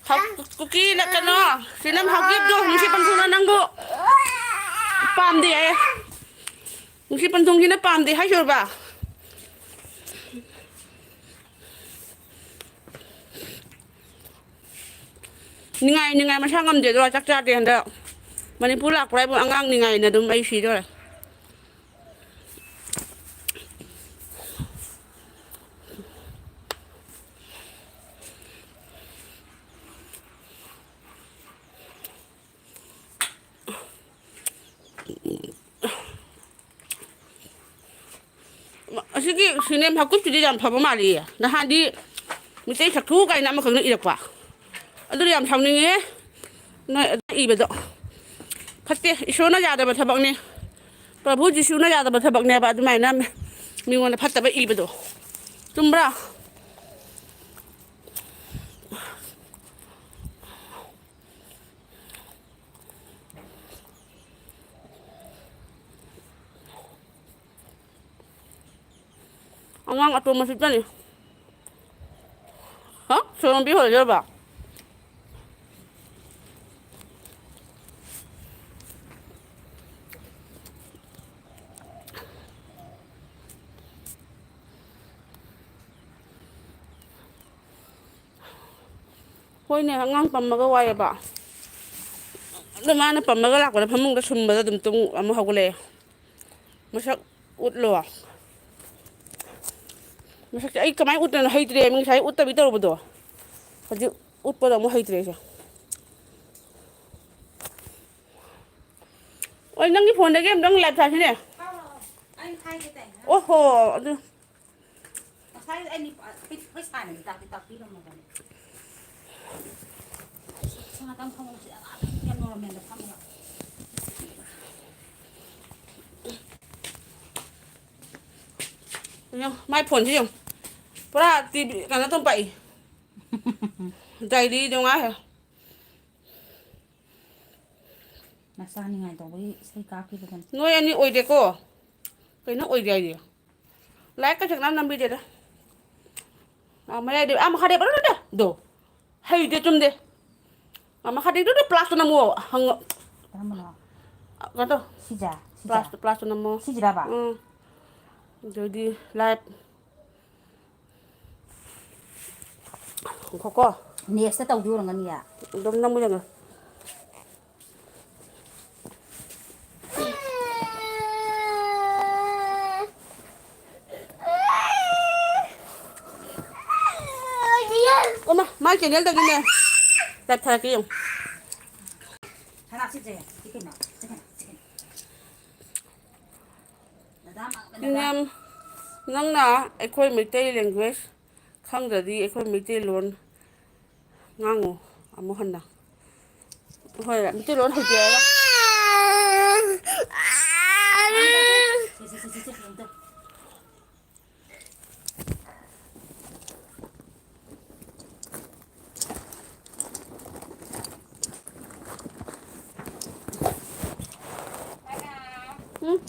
ꯍꯥꯎ-, ꯀꯨꯀꯤ ꯅꯠꯇꯅꯣ꯫ ꯆꯤꯅꯦꯝ ꯍꯥꯎꯀꯤꯗꯣ ꯅꯨꯡꯁꯤ ꯄꯟꯊꯨꯡꯅ ꯅꯪꯕꯨ ꯄꯥꯝꯗꯦ ꯍꯥꯏꯌꯦ꯫ ꯅꯨꯡꯁꯤ ꯄꯟꯊꯨꯡꯁꯤꯅ ꯄꯥꯝꯗꯦ ꯍꯥꯏꯁꯣꯔꯕ꯫ ꯅꯤꯡꯉꯥꯏ, ꯅꯤꯡꯉꯥꯏ ꯃꯁꯥ ꯉꯝꯗꯦꯗꯣ, ꯆꯥꯛ ꯆꯥꯗꯦ ꯍꯟꯗꯛ꯫ ꯃꯅꯤꯄꯨꯔ ꯂꯥꯛꯄ꯭ꯔꯥ ꯍꯥꯏꯕꯨ ꯑꯉꯥꯡ ꯅꯤꯡꯉꯥꯏꯅ ꯑꯗꯨꯝ ꯑꯩ ꯁꯤꯗꯣꯔꯦ꯫ ꯑꯁꯤꯒꯤ ꯁꯤꯅꯦꯝ ꯍꯥꯀꯨꯞꯁꯤꯗꯤ ꯌꯥꯝ ꯐꯕ ꯃꯥꯜꯂꯤꯌꯦ꯫ ꯅꯍꯥꯟꯗꯤ ꯃꯤꯇꯩ ꯁꯛꯊꯨ ꯀꯥꯏꯅ ꯑꯃꯈꯛꯅ ꯏꯔꯛꯄ꯫ ꯑꯗꯨꯗꯤ ꯌꯥꯝ ꯁꯥꯎꯅꯤꯡꯉꯦ꯫ ꯅꯣꯏ ꯑꯗꯨ ꯏꯕꯗꯣ ꯐꯠꯇꯦ꯫ ꯏꯁꯣꯔꯅ ꯌꯥꯗꯕ ꯊꯕꯛꯅꯤ꯫ ꯄ꯭ꯔꯚꯨ ꯖꯤꯁꯨꯅ ꯌꯥꯗꯕ ꯊꯕꯛꯅꯦꯕ ꯑꯗꯨꯃꯥꯏꯅ ꯃꯤꯉꯣꯟꯗ ꯐꯠꯇꯕ ꯏꯕꯗꯣ꯫ ꯆꯨꯝꯕ꯭ꯔꯥ? ꯑꯉꯥꯡ ꯑꯇꯣꯝꯕꯁꯨ ꯆꯠꯂꯤ꯫ ꯍꯥ? ꯁꯣꯔꯣꯝꯕꯤ ꯍꯣꯏꯗ ꯌꯧꯔꯕ? ꯍꯣꯏꯅꯦ, ꯑꯉꯥꯡ ꯄꯝꯃꯒ ꯋꯥꯏꯑꯦꯕ꯫ ꯑꯗꯨ ꯃꯥꯅ ꯄꯝꯃꯒ ꯂꯥꯛꯄꯗ ꯐꯃꯨꯡꯗ ꯁꯨꯝꯕꯗ ꯑꯗꯨꯝ ꯇꯨꯝ ꯑꯃꯨꯛ ꯍꯧꯒꯠꯂꯛꯑꯦ꯫ ꯃꯁꯛ ꯎꯠꯂꯣ꯫ ꯃꯁꯛꯁꯦ ꯑꯩ ꯀꯃꯥꯏꯅ ꯎꯠꯇꯣꯏꯅꯣ ꯍꯩꯇ꯭ꯔꯦ꯫ ꯉꯁꯥꯏ ꯎꯠꯇꯕꯤ ꯇꯧꯔꯨꯕꯗꯣ, ꯍꯧꯖꯤꯛ ꯎꯠꯄꯗꯣ ꯑꯃꯨꯛ ꯍꯩꯇ꯭ꯔꯦ ꯑꯩꯁꯦ꯫ ꯑꯣꯏ, ꯅꯪꯒꯤ ꯐꯣꯟꯗꯒꯤ ꯑꯝꯇꯪ ꯂꯥꯏꯚ ꯊꯥꯁꯤꯅꯦ꯫ ꯑꯩ ꯍꯥꯏꯒꯦ ꯇꯥꯏ꯫ ꯑꯣꯍꯣ, ꯑꯗꯨ ꯉꯁꯥꯏ ꯑꯩ ꯅꯤꯄꯥ-, ꯑꯩꯈꯣꯏ, ꯑꯩꯈꯣꯏ ꯁꯥꯏꯅꯗꯤ ꯇꯥꯛꯇꯤ ꯇꯥꯛꯄꯤꯔꯝꯃꯕꯅꯦ꯫ ꯁꯤ ꯉꯥꯛꯇꯪ ꯐꯝꯃꯣ, ꯁꯤꯗ ꯉꯥꯛꯇꯪ ꯌꯥꯝ ꯅꯣꯔꯃꯦꯜꯗ ꯐꯝꯃꯣ꯫ ꯌꯦꯡꯉꯣ, ꯃꯥꯏ ꯐꯣꯟꯁꯤ ꯌꯦꯡꯉꯣ꯫ ꯄꯨꯔꯥ ꯇꯤ ꯚꯤ ꯀꯩꯅꯣ ꯇꯧ ꯄꯥꯛꯏ꯫ ꯗꯥꯏꯔꯤꯗꯣ ꯉꯥꯏꯈꯣ꯫ ꯅꯆꯥ ꯅꯤꯡꯉꯥꯏ ꯇꯧꯕꯒꯤ ꯏꯁꯩ ꯀꯥꯞꯈꯤꯕꯗꯨꯅꯤ꯫ ꯅꯣꯏ ꯑꯅꯤ ꯑꯣꯏꯗꯦꯀꯣ꯫ ꯀꯩꯅꯣ ꯑꯣꯏꯗꯦ ꯍꯥꯏꯗꯤ? ꯂꯥꯏꯠꯀ ꯆꯪꯅ ꯅꯝꯕꯤꯗꯦꯗ꯫ ꯑꯥ, ꯃꯌꯥꯏꯗ, ꯑꯥ, ꯃꯈꯥꯗ ꯕꯔꯣ ꯗꯣ꯫ ꯍꯩꯗꯦ, ꯆꯨꯝꯗꯦ꯫ ꯑꯥ, ꯃꯈꯥꯗ ꯗꯨ ꯗꯨ ꯄ꯭ꯂꯥꯁꯇꯣ ꯅꯝꯃꯣ꯫ ꯍꯪꯉ-, ꯀꯔꯝꯕꯅꯣ? ꯑꯥ, ꯀꯩꯅꯣ ꯇꯧ꯫ ꯁꯤꯁꯦ? ꯁꯤꯁꯦ? ꯄ꯭ꯂꯥꯁꯇꯣ, ꯄ꯭ꯂꯥꯁꯇꯣ ꯅꯝꯃꯣ꯫ ꯁꯤꯁꯤꯔꯕ? ꯎꯝ꯫ ꯑꯗꯨꯗꯤ ꯂꯥꯏꯠ꯫ ꯉꯥꯏꯈꯣꯀꯣ꯫ ꯅꯦꯛꯁꯇ ꯇꯧꯗꯣꯏ ꯑꯣꯏꯔꯝꯒꯅꯤꯌꯦ꯫ ꯑꯗꯨꯝ ꯅꯝꯃꯨ ꯌꯥꯅꯤ꯫ ꯑꯣꯃꯥ, ꯃꯥꯏ ꯆꯦꯅꯦꯜꯗꯒꯤꯅꯦ꯫ ꯆꯠꯊꯔꯛꯀꯦ ꯌꯦꯡꯉꯨ꯫ ꯁꯅꯥ ꯁꯤꯁꯦ, ꯁꯤ ꯀꯩꯅꯣ? ꯁꯤ ꯀꯩꯅꯣ? ꯁꯤ ꯀꯩꯅꯣ? ꯗꯗꯥ ꯃꯥ-, ꯗꯗꯥ꯫ ꯅꯦꯝ, ꯅꯪꯅ ꯑꯩꯈꯣꯏ ꯃꯩꯇꯩ language ꯈꯪꯗ꯭ꯔꯗꯤ ꯑꯩꯈꯣꯏ ꯃꯩꯇꯩꯂꯣꯟ ꯉꯥꯡꯉꯨ ꯑꯃꯨꯛ ꯍꯟꯅ꯫ ꯍꯣꯏ, ꯃꯩꯇꯩꯂꯣꯟ ꯍꯩꯇꯦ ꯍꯥꯏꯔꯒ꯫ ꯁꯦ, ꯁꯦ, ꯁꯦ, ꯁꯦ, ꯁꯦ, ꯑꯝꯇ꯫ ꯎꯝ꯫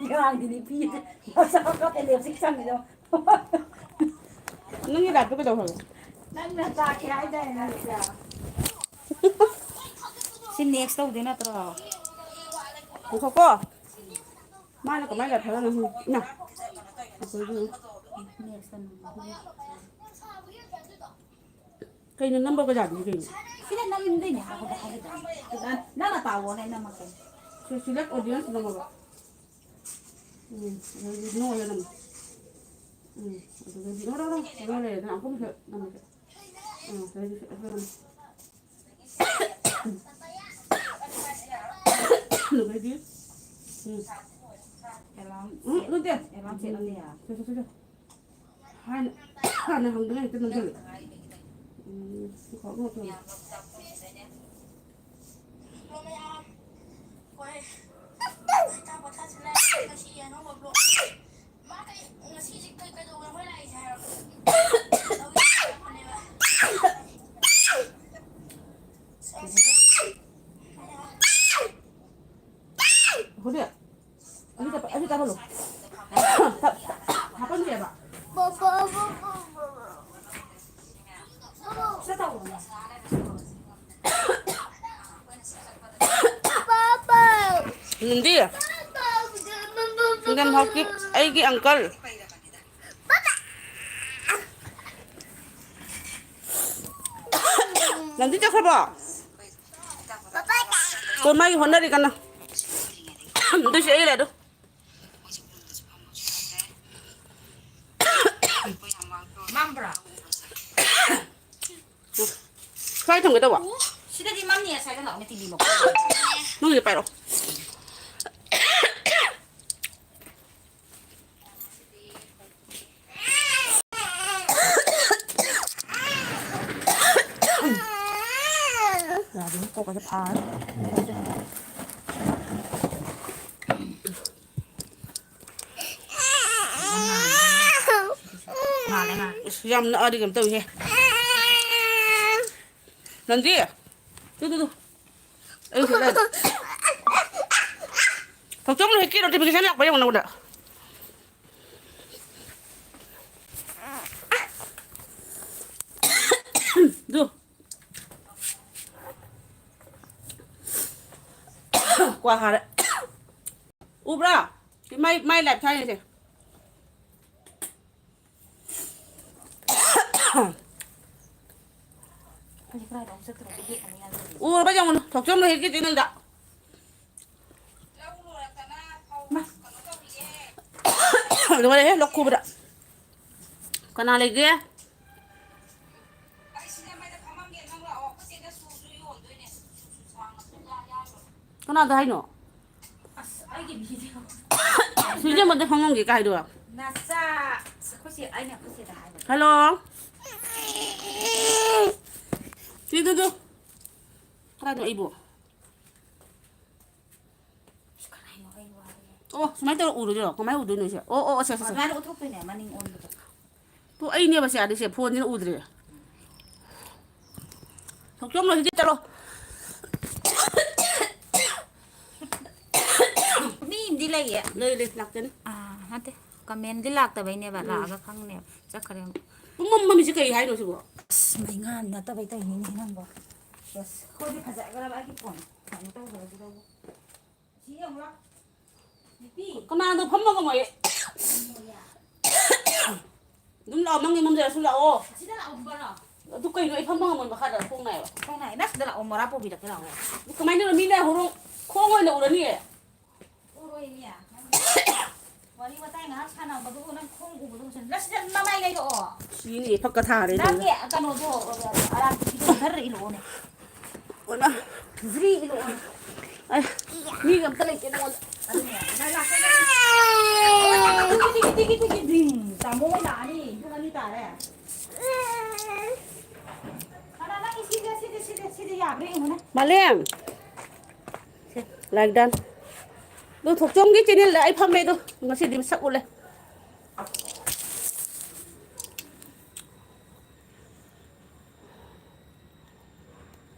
ꯉꯔꯥꯡꯗꯤ ꯅꯨꯄꯤ ꯃꯁꯛ ꯈꯪꯗꯦ ꯂꯦꯞꯁꯤꯛ ꯁꯪꯉꯤꯗꯣ꯫ ꯅꯪꯒꯤ ꯂꯥꯏꯞꯇꯣ ꯀꯩꯗꯧꯈ꯭ꯔꯒꯦ? ꯅꯪꯅ ꯇꯥꯛꯀꯦ ꯍꯥꯏꯗꯥꯏꯅꯦ ꯅꯪꯁꯦ? ꯁꯤ ꯅꯦꯛꯁ ꯇꯧꯗꯣꯏ ꯅꯠꯇ꯭ꯔꯣ? ꯉꯥꯏꯈꯣꯀꯣ꯫ ꯃꯥꯅ ꯀꯃꯥꯏꯅ ꯂꯥꯏꯞ ꯊꯥꯗꯣꯛꯅꯣ ꯈꯪꯗꯦ꯫ ꯏꯃꯥ꯫ ꯅꯦꯛꯁ ꯇꯧꯅꯤ꯫ ꯀꯩꯅꯣ ꯅꯝꯕ ꯕꯖꯥꯔꯗꯨꯗꯤ ꯀꯩꯅꯣ? ꯁꯤꯗ ꯅꯝꯗꯣꯏꯅꯦ ꯍꯥꯏꯕꯗ ꯍꯥꯏꯒꯗꯕꯅꯤ꯫ ꯅꯪꯅ ꯇꯥꯛꯑꯣꯅꯦ ꯑꯩ ꯅꯝꯃꯛꯀꯦ꯫ ꯁꯤ select audience ꯅꯝꯃꯕ? ꯎꯝ, ꯑꯗꯨꯗꯤ no ꯍꯥꯏꯔ ꯅꯝꯃꯣ꯫ ꯎꯝ, ꯑꯗꯨꯗꯩꯗꯤ no, no, no, no ꯂꯩꯔꯦꯗꯅ, ꯑꯍꯨꯝꯁꯨ ꯅꯝꯃꯁꯦ꯫ ꯎꯝ, ꯑꯗꯩꯗꯤ ꯑꯗꯨ ꯅꯝꯃꯣ꯫ ꯑꯗꯨꯗꯩꯗꯤ, ꯎꯝ꯫ ꯑꯦꯂꯥꯝ ꯎꯝ, ꯅꯠꯇꯦ꯫ ꯑꯦꯂꯥꯝ ꯁꯦꯠꯂꯗꯤ ꯌꯥꯔꯦ꯫ ꯁꯦ, ꯁꯦ, ꯁꯦ, ꯁꯦ꯫ ꯍꯥꯟꯅ, ꯍꯥꯟꯅ ꯍꯪꯗꯅ ꯍꯦꯛꯇ ꯅꯝꯁꯤꯜꯂꯨ꯫ ꯎꯝ, ꯁꯤ ꯈꯛ ꯅꯠꯇ꯭ꯔꯣ? ꯍꯧꯖꯤꯛ꯫ ꯑꯗꯨ ꯆꯠꯄ-, ꯑꯗꯨ ꯆꯠꯍꯜꯂꯣ꯫ ꯍꯥꯞ-, ꯍꯥꯞꯄꯟꯒꯦꯕ꯫ ꯅꯟꯗꯤ, ꯅꯪ ꯍꯧꯖꯤꯛ ꯑꯩꯒꯤ uncle꯫ ꯅꯟꯗꯤ ꯆꯠꯈ꯭ꯔꯕꯣ? ꯀꯣ ꯃꯥꯒꯤ ꯍꯣꯠꯅꯔꯤ ꯀꯟꯅ꯫ ꯑꯗꯨꯏꯁꯨ ꯑꯩ ꯂꯩ ꯑꯗꯨ꯫ ꯃꯝꯕ꯭ꯔꯥ? ꯁ꯭ꯋꯥꯏ ꯊꯝꯒꯦ ꯇꯧꯕ꯫ ꯁꯤꯗꯗꯤ ꯃꯝꯅꯤ, ꯑꯁ꯭ꯋꯥꯏꯗ ꯂꯥꯛꯑꯣꯅꯦ, ꯇꯤꯚꯤ ꯃꯈꯣꯡꯗ꯫ ꯅꯪꯒꯤꯗꯤ ꯄꯥꯏꯔꯛꯑꯣ꯫ ꯌꯥꯗꯦ, ꯀꯣꯛꯀꯁꯦ ꯐꯥꯔꯦ꯫ ꯉꯥꯜꯂꯦ, ꯉꯥꯜꯂꯦ꯫ ꯑꯁ, ꯌꯥꯝ ꯅꯛꯑꯗꯤ ꯀꯩꯅꯣ ꯇꯧꯏꯍꯦ꯫ ꯅꯟꯗꯤ! Two, two, two. ꯑꯩ ꯁꯤ ꯂꯩ꯫ ꯊꯣꯛꯆꯣꯝ ꯍꯦꯛꯀꯤ notification ꯂꯥꯛꯄ ꯌꯦꯡꯉꯣ ꯅꯉꯣꯟꯗ꯫ ꯑꯗꯨ꯫ ꯀ꯭ꯋꯥ ꯍꯥꯔꯦ꯫ ꯎꯕ꯭ꯔꯥ? ꯁꯤ ꯃꯥꯏ, ꯃꯥꯏ live ꯊꯥꯔꯤꯁꯦ꯫ ꯎꯔꯕ ꯌꯦꯡꯉꯨ, ꯊꯣꯛꯆꯣꯝ ꯍꯦꯛꯀꯤ channelꯗ꯫ ꯂꯣꯏꯔꯦꯍꯦ, ꯂꯣꯛ ꯈꯨꯕꯗ꯫ ꯀꯅꯥ ꯂꯩꯒꯦ? ꯀꯅꯥꯗ ꯍꯥꯏꯅꯣ? ꯑꯁ, ꯑꯩꯒꯤ video꯫ ꯁꯨꯏꯖꯃꯗ ꯐꯝꯃꯝꯒꯦ ꯀꯥꯏꯗꯣ? ꯅꯆꯥ, ꯑꯩꯈꯣꯏ ꯆꯦ, ꯑꯩꯅ ꯑꯩꯈꯣꯏ ꯆꯦꯗ ꯍꯥꯏꯕꯅꯦ꯫ ꯍꯜꯂꯣ꯫ ꯁꯤꯗꯨꯗꯨ꯫ ꯀꯅꯥꯅꯣ ꯑꯩꯕꯨ? ꯑꯁ, ꯀꯅꯥꯅꯣ ꯑꯩꯕꯨ ꯍꯥꯏꯔꯦ? ꯑꯣ, ꯁꯨꯃꯥꯏꯅ ꯇꯧꯔ ꯎꯔꯗꯣꯏꯔꯣ? ꯀꯃꯥꯏꯅ ꯎꯗꯣꯏꯅꯣ ꯁꯤꯁꯦ? ꯑꯣ, ꯑꯣ, ꯑꯣ, ꯁꯦ, ꯁꯦ, ꯁꯦ꯫ ꯑꯗꯨꯃꯥꯏꯅ ꯎꯠꯊꯣꯛꯇꯣꯏꯅꯦ, ꯃꯅꯤꯡ ꯑꯣꯟꯕꯗꯣ꯫ ꯇꯨ ꯑꯩꯅꯦꯕ ꯁꯤ ꯑꯥꯗꯩꯁꯦ, ꯐꯣꯟꯁꯤꯅ ꯎꯗ꯭ꯔꯦ꯫ ꯊꯣꯛꯆꯣꯝ ꯂꯣꯏ ꯍꯤꯗꯤ ꯆꯠꯂꯣ꯫ ꯃꯤ ꯑꯃꯗꯤ ꯂꯩꯌꯦ꯫ ꯂꯩ, ꯂꯩ, ꯂꯥꯛꯀꯅꯤ꯫ ꯑꯥ, ꯅꯠꯇꯦ꯫ Commentꯗꯤ ꯂꯥꯛꯇꯕꯩꯅꯦꯕ, ꯎꯝ꯫ ꯂꯥꯛꯑꯒ ꯈꯪꯅꯦꯕ꯫ ꯆꯠꯈ꯭ꯔꯦ ꯑꯃꯨꯛ꯫ ꯄꯨꯡꯃꯝ ꯃꯝꯃꯤꯁꯦ ꯀꯩ ꯍꯥꯏꯅꯣ ꯁꯤꯕꯣ? ꯑꯁ, ꯃꯩꯉꯥꯟ ꯅꯠꯇꯕꯩ ꯇꯧꯔꯤꯅꯤꯅꯦ ꯅꯪꯕꯣ꯫ ꯑꯁ, ꯑꯩꯈꯣꯏꯗꯤ ꯐꯖꯈ꯭ꯔꯕ ꯑꯩꯒꯤ ꯐꯣꯟ꯫ ꯀꯩꯅꯣ ꯇꯧꯈ꯭ꯔꯁꯤꯗꯕꯨ꯫ ꯁꯤ ꯌꯦꯡꯉꯨꯔꯣ꯫ ꯅꯨꯄꯤ꯫ ꯀꯅꯥꯗꯣ ꯐꯝꯕ ꯉꯝꯃꯣꯏꯌꯦ꯫ ꯉꯝꯃꯣꯏꯌꯦ꯫ ꯑꯗꯨꯝ ꯂꯥꯛꯑꯣ, ꯅꯪꯒꯤ ꯃꯝꯖꯔꯁꯨ ꯂꯥꯛꯑꯣ꯫ ꯑꯁꯤꯗ ꯂꯥꯛꯑꯣ, ꯕꯔꯣ꯫ ꯑꯗꯨ ꯀꯩꯅꯣ, ꯑꯩ ꯐꯝꯕ ꯉꯝꯃꯣꯏ ꯃꯈꯥꯗ, ꯈꯣꯡ ꯅꯥꯏꯕ꯫ ꯈꯣꯡ ꯅꯥꯏ꯫ ꯅꯪ ꯁꯤꯗ ꯂꯥꯛꯑꯣ, ꯃꯣꯔꯥ ꯄꯨꯕꯤꯔꯛꯀꯦ ꯂꯥꯛꯑꯣ꯫ ꯀꯃꯥꯏꯅ ꯇꯧꯔ ꯃꯤꯅ ꯍꯣꯔꯣꯡ ꯈꯣꯡ ꯑꯣꯏꯅ ꯎꯔꯅꯤꯌꯦ? ꯎꯔꯣꯏꯅꯦ꯫ ꯅꯪ ꯋꯥꯔꯤ ꯋꯥꯇꯥꯏ ꯉꯥꯏꯍꯥꯛ ꯁꯥꯟꯅꯕꯗꯨꯕꯨ ꯅꯪ ꯈꯣꯡ ꯎꯕꯗꯨꯕꯨ ꯁꯨꯝ, ꯅꯪ ꯁꯤꯗ ꯅꯃꯥꯏ ꯂꯩꯔꯛꯑꯣ꯫ ꯁꯤꯅꯤ, ꯐꯛꯀ ꯊꯥꯔꯦ ꯅꯪꯒꯤ ꯇꯧꯔꯦ꯫ ꯀꯩꯅꯣꯗꯣ, ꯑꯔꯥꯡꯕꯤꯗꯣ ꯈꯔ ꯏꯜꯂꯛꯑꯣꯅꯦ꯫ ꯑꯣꯏꯃꯥ꯫ ꯖ꯭ꯔꯤ ꯏꯜꯂꯛꯑꯣꯅꯦ꯫ ꯑꯩ, ꯃꯤꯒ ꯑꯝꯇ ꯂꯩꯇꯦ ꯅꯉꯣꯟꯗ꯫ ꯑꯗꯨꯅꯦ, ꯅꯪ ꯂꯥꯛꯀꯦ, ꯅꯪ꯫ ꯇꯤꯀꯤ, ꯇꯤꯀꯤ, ꯇꯤꯀꯤ, ꯇꯤꯀꯤ, ꯗꯤꯡ꯫ ꯇꯥꯃꯣ ꯍꯣꯏ ꯂꯥꯛꯑꯅꯤ, ꯄꯨꯡ ꯑꯅꯤ ꯇꯥꯔꯦ꯫ ꯀꯅꯥ ꯅꯪꯒꯤ ꯁꯤꯗ, ꯁꯤꯗ, ꯁꯤꯗ, ꯁꯤꯗ ꯌꯥꯕ꯭ꯔꯥ ꯌꯦꯡꯉꯨꯅꯦ꯫ ꯃꯥꯂꯦꯝ꯫ ꯁꯦ, like done꯫ ꯑꯗꯨ ꯊꯣꯛꯆꯣꯝꯒꯤ channelꯗ ꯑꯩ ꯐꯝꯃꯦ ꯑꯗꯣ, ꯉꯁꯤꯗꯤ ꯃꯁꯛ ꯎꯠꯂꯦ꯫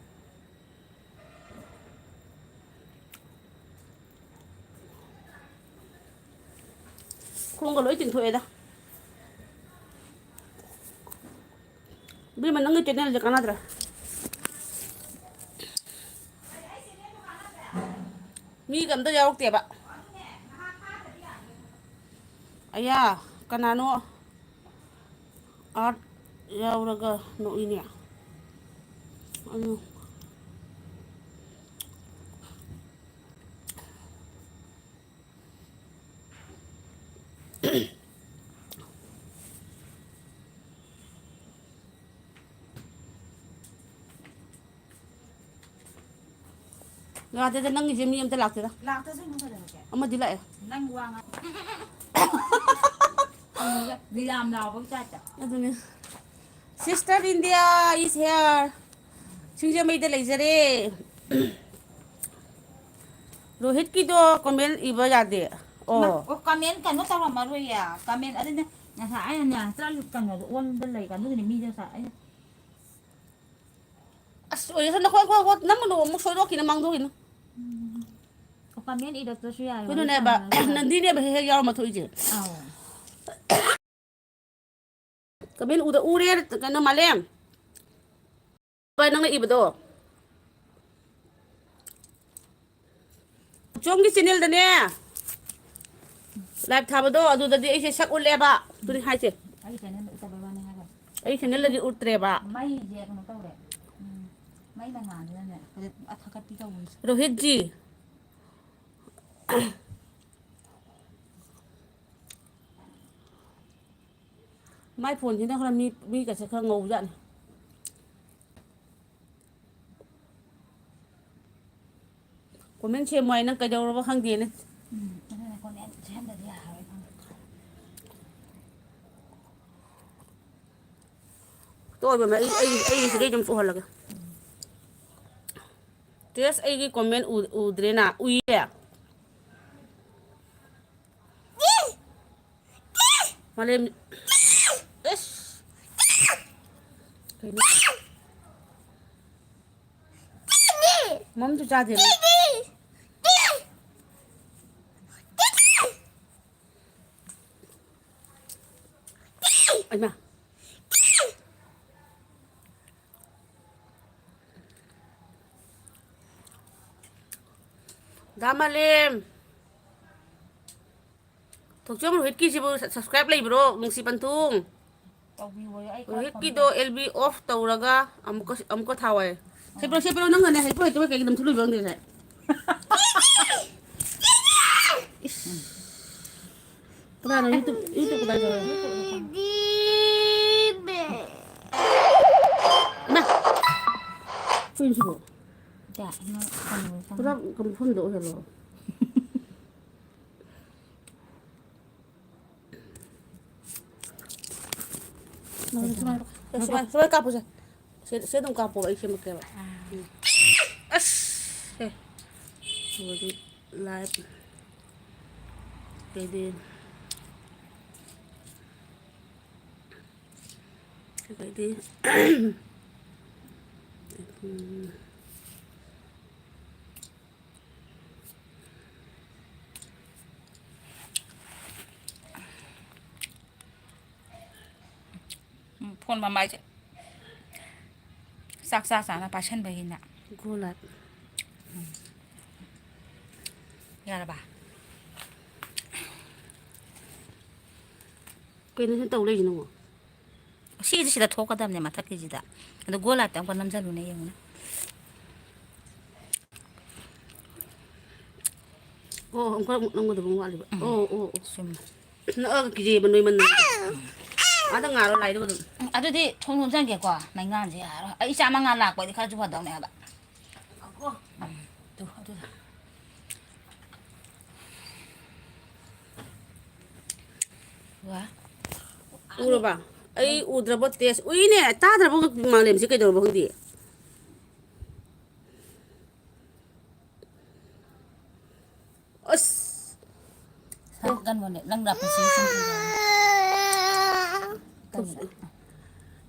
ꯈꯣꯡꯒ ꯂꯣꯏ ꯇꯤꯡꯊꯣꯛꯑꯦꯗ꯫ ꯏꯕꯦꯝꯃ, ꯅꯪꯒꯤ ꯆꯦꯅꯦꯜꯁꯦ ꯀꯥꯟꯅꯗ꯭ꯔꯦ꯫ ꯃꯤꯒ ꯑꯝꯇ ꯌꯥꯎꯔꯛꯇꯦꯕ꯫ ꯑꯌꯥ, ꯀꯅꯥꯅꯣ ꯑꯥꯔꯠ ꯌꯥꯎꯔꯒ ꯅꯣꯛꯏꯅꯦ꯫ ꯎꯝ꯫ ꯂꯥꯛꯇꯦꯗ, ꯅꯪꯒꯤꯁꯦ ꯃꯤ ꯑꯝꯇ ꯂꯥꯛꯇꯦꯗ꯫ ꯂꯥꯛꯇꯁꯅꯨ ꯀꯩꯗꯧꯔꯒꯦ? ꯑꯃꯗꯤ ꯂꯥꯛꯑꯦ꯫ ꯅꯪ ꯋꯥ ꯉꯥꯡ-, ꯂꯤꯂꯥꯝ ꯂꯥꯎꯕꯒꯤ ꯇꯥꯏꯞꯇ꯫ ꯑꯗꯨꯅꯦ꯫ Sister India is here. ꯁꯤꯡꯖꯃꯩꯗ ꯂꯩꯖꯔꯦ꯫ ꯔꯣꯍꯤꯠꯀꯤꯗꯣ comment ꯏꯕ ꯌꯥꯗꯦ꯫ ꯑꯣ꯫ ꯏꯃꯥ, ꯑꯣ, comment ꯀꯩꯅꯣ ꯇꯧꯔꯝꯃꯔꯣꯏꯌꯦ꯫ Comment ꯑꯗꯨꯅꯦ ꯉꯁꯥꯏ ꯑꯩꯅꯅꯦ ꯆꯠꯂ ꯀꯩꯅꯣꯗꯣ ꯑꯣꯟꯕ ꯂꯩ ꯑꯗꯨꯒꯤꯅꯦ ꯃꯤꯗꯣ ꯉꯁꯥꯏ ꯑꯩꯅ ꯑꯁ, ꯑꯣꯏꯔꯁꯅꯨ, ꯈꯣ, ꯈꯣ, ꯈꯣ, ꯅꯝꯃꯨꯅꯨ, ꯑꯃꯨꯛ ꯁꯣꯏꯗꯣꯛꯈꯤꯅ ꯃꯥꯡꯗꯣꯛꯈꯤꯅ꯫ ꯎꯝ꯫ ꯑꯣ, comment ꯏꯔꯛꯇ꯭ꯔꯁꯨ ꯌꯥꯏ, ꯋꯥꯔꯤ ꯑꯗꯨꯅꯦꯕ, ꯁꯥꯟꯅꯔꯁꯨ ꯌꯥꯏ꯫ ꯅꯟꯗꯤꯅꯦꯕ ꯍꯦꯛ ꯍꯦꯛ ꯌꯥꯎꯔꯝꯕ ꯊꯣꯛꯏꯁꯦ꯫ ꯑꯧ꯫ Comment ꯎꯗ-, ꯎꯔꯦ, ꯀꯩꯅꯣ, ꯃꯥꯂꯦꯝ꯫ ꯚꯥꯏ, ꯅꯪꯅ ꯏꯕꯗꯣ꯫ ꯆꯣꯝꯒꯤ channelꯗꯅꯦ, live ꯊꯥꯕꯗꯣ, ꯑꯗꯨꯗꯗꯤ ꯑꯩꯁꯦ ꯁꯛ ꯎꯠꯂꯦꯕ꯫ ꯑꯗꯨꯅꯤ ꯍꯥꯏꯁꯦ꯫ ꯑꯩꯒꯤ channelꯗ ꯎꯠꯇꯕꯩ ꯋꯥꯅꯤ ꯍꯥꯏꯔꯒ꯫ ꯑꯩ channelꯗꯗꯤ ꯎꯠꯇ꯭ꯔꯦꯕ꯫ ꯃꯩꯁꯦ ꯀꯩꯅꯣ ꯇꯧꯔꯦ꯫ ꯎꯝ, ꯃꯩ ꯃꯉꯥꯜꯁꯤꯅꯅꯦ, ꯐꯖꯅ ꯊꯥꯒꯠꯄꯤ ꯇꯧꯕꯅꯤ꯫ ꯔꯣꯍꯤꯠꯖꯤ꯫ ꯃꯥꯏ phoneꯁꯤꯅ ꯈꯔ ꯃꯤ, ꯃꯤꯒꯁꯦ ꯈꯔ ꯉꯧꯖꯥꯠꯅꯤ꯫ Comment ꯁꯦꯝꯃꯣ ꯍꯥꯏ, ꯅꯪ ꯀꯩꯗꯧꯔꯕ ꯈꯪꯗꯦꯅꯦ꯫ ꯎꯝ, ꯑꯗꯨꯅ comment ꯁꯦꯝꯗꯗꯤ ꯌꯥꯔꯔꯣꯏ ꯈꯪꯗꯦ꯫ ꯇꯣꯛꯑꯣ ꯏꯕꯦꯝꯃ, ꯑꯩ, ꯑꯩ, ꯑꯩ ꯁꯤꯗꯩ ꯑꯗꯨꯝ ꯇꯣꯛꯍꯜꯂꯒꯦ꯫ ꯇꯦꯁ, ꯑꯩꯒꯤ comment ꯎ-, ꯎꯗ꯭ꯔꯦꯅ? ꯎꯏꯌꯦ꯫ ꯃꯥꯂꯦꯝ-, ꯑꯁ! ꯀꯩꯅꯣ? ꯃꯝꯁꯨ ꯆꯥꯗꯦ꯫ ꯗꯥ ꯃꯥꯂꯦꯝ, ꯊꯣꯛꯆꯣꯝ ꯔꯣꯍꯤꯠꯀꯤꯁꯤꯕꯨ subscribe ꯂꯩꯕ꯭ꯔꯣ? ꯅꯨꯡꯁꯤ ꯄꯟꯊꯨꯡ꯫ ꯇꯧꯕꯤꯌꯣꯌꯦ, ꯑꯩ ꯈꯔ ꯔꯣꯍꯤꯠꯀꯤꯗꯣ ꯐꯝꯃꯦ꯫ L B off ꯇꯧꯔꯒ ꯑꯃꯨꯛꯀ, ꯑꯃꯨꯛꯀ ꯊꯥꯎ ꯍꯥꯏ꯫ ꯁꯦ ꯄꯤꯔꯛꯑꯣ, ꯁꯦ ꯄꯤꯔꯛꯑꯣ, ꯅꯪꯅꯅꯦ ꯍꯩꯇ꯭ꯔꯣ ꯍꯩꯇ꯭ꯔꯣ ꯀꯩꯒꯤ ꯅꯝꯊꯨ ꯂꯣꯏꯕ ꯈꯪꯗꯦ ꯉꯁꯥꯏ꯫ ꯏꯁ꯫ ꯀꯅꯥꯅꯣ YouTube, YouTube ꯀꯗꯥꯏ ꯆꯠꯈ꯭ꯔꯦ? ꯏꯃꯥ! ꯀꯩꯅꯣ ꯁꯤꯕꯣ? ꯏꯆꯦ, ꯑꯃ ꯀꯩꯅꯣ ꯆꯪꯉꯦ꯫ ꯄꯨꯔꯥ ꯃꯐꯝꯗ ꯑꯣꯏꯍꯜꯂꯣ꯫ ꯁꯨꯃꯥꯏꯅ, ꯁꯨꯃꯥꯏꯅ, ꯁꯨꯃꯥꯏꯅ, ꯁꯨꯃꯥꯏꯅ ꯀꯥꯞꯄꯨꯁꯦ꯫ ꯁꯦ, ꯁꯦ ꯑꯗꯨꯝ ꯀꯥꯞꯄꯣꯕ, ꯑꯩ ꯁꯦꯝꯃꯛꯀꯦꯕ꯫ ꯑꯥ꯫ ꯎꯝ꯫ ꯑꯁ! ꯁꯦ꯫ ꯑꯗꯨꯒꯗꯤ live ꯀꯩꯗꯤ꯫ ꯑꯗꯩꯗꯤ, ꯎꯝ꯫ ꯎꯝ, ꯐꯣꯟ ꯃꯃꯥꯏꯁꯦ ꯆꯥꯛ ꯆꯥ ꯆꯥꯅ ꯄꯥꯏꯁꯟꯕꯒꯤꯅ꯫ ꯒꯣꯂꯥꯏ꯫ ꯌꯥꯔꯕ? ꯀꯩꯅꯣ ꯁꯤ ꯇꯧ ꯂꯩꯁꯤꯅ ꯑꯃꯨꯛ? ꯁꯤꯁꯦ ꯁꯤꯗ ꯊꯣꯛꯀꯗꯕꯅꯦ, ꯃꯊꯛꯀꯤꯁꯤꯗ꯫ ꯑꯗꯣ ꯒꯣꯂꯥꯏꯇ ꯑꯃꯨꯛꯀ ꯅꯝꯁꯤꯜꯂꯨꯅꯦ, ꯌꯦꯡꯉꯨꯅꯦ꯫ ꯑꯣ, ꯑꯃꯨꯛꯀ ꯑꯃꯨꯛ ꯅꯝꯒꯗꯕ ꯑꯃꯨꯛ ꯋꯥꯠꯂꯤꯕ꯫ ꯎꯝ꯫ ꯑꯣ, ꯑꯣ, ꯑꯣ꯫ ꯆꯨꯝꯃꯦ꯫ ꯅꯛꯑꯒ ꯀꯤꯖꯩꯌꯦꯕ ꯅꯣꯏꯃꯟꯗꯅ꯫ ꯑꯥꯗ ꯉꯥꯔꯣ ꯂꯥꯏꯗꯨꯒ ꯑꯗꯨꯝ꯫ ꯎꯝ, ꯑꯗꯨꯗꯤ ꯊꯣꯡ ꯂꯣꯟꯁꯤꯟꯒꯦꯀꯣ, ꯃꯩꯉꯥꯟꯁꯦ ꯌꯥꯔꯔꯣꯏ꯫ ꯑꯩ ꯏꯆꯥ ꯃꯉꯥ ꯂꯥꯛꯄꯗꯤ ꯈꯔꯁꯨ ꯐꯗꯧꯅꯦ ꯍꯥꯏꯕ꯫ ꯎꯝ, ꯇꯨ, ꯑꯗꯨꯗ꯫ ꯋꯥ꯫ ꯎꯔꯕ? ꯑꯩ ꯎꯗ꯭ꯔꯕ ꯇꯦꯁ꯫ ꯎꯏꯅꯦ, ꯇꯥꯗ꯭ꯔꯕ ꯃꯥꯂꯦꯝꯁꯦ ꯀꯩꯗꯧꯔꯕ ꯈꯪꯗꯦ꯫ ꯑꯁ! ꯁꯥ ꯀꯟꯕꯅꯦ꯫ ꯅꯪ ꯅꯥꯄꯤ ꯁꯤ ꯁꯨꯝ ꯀꯩꯅꯣ꯫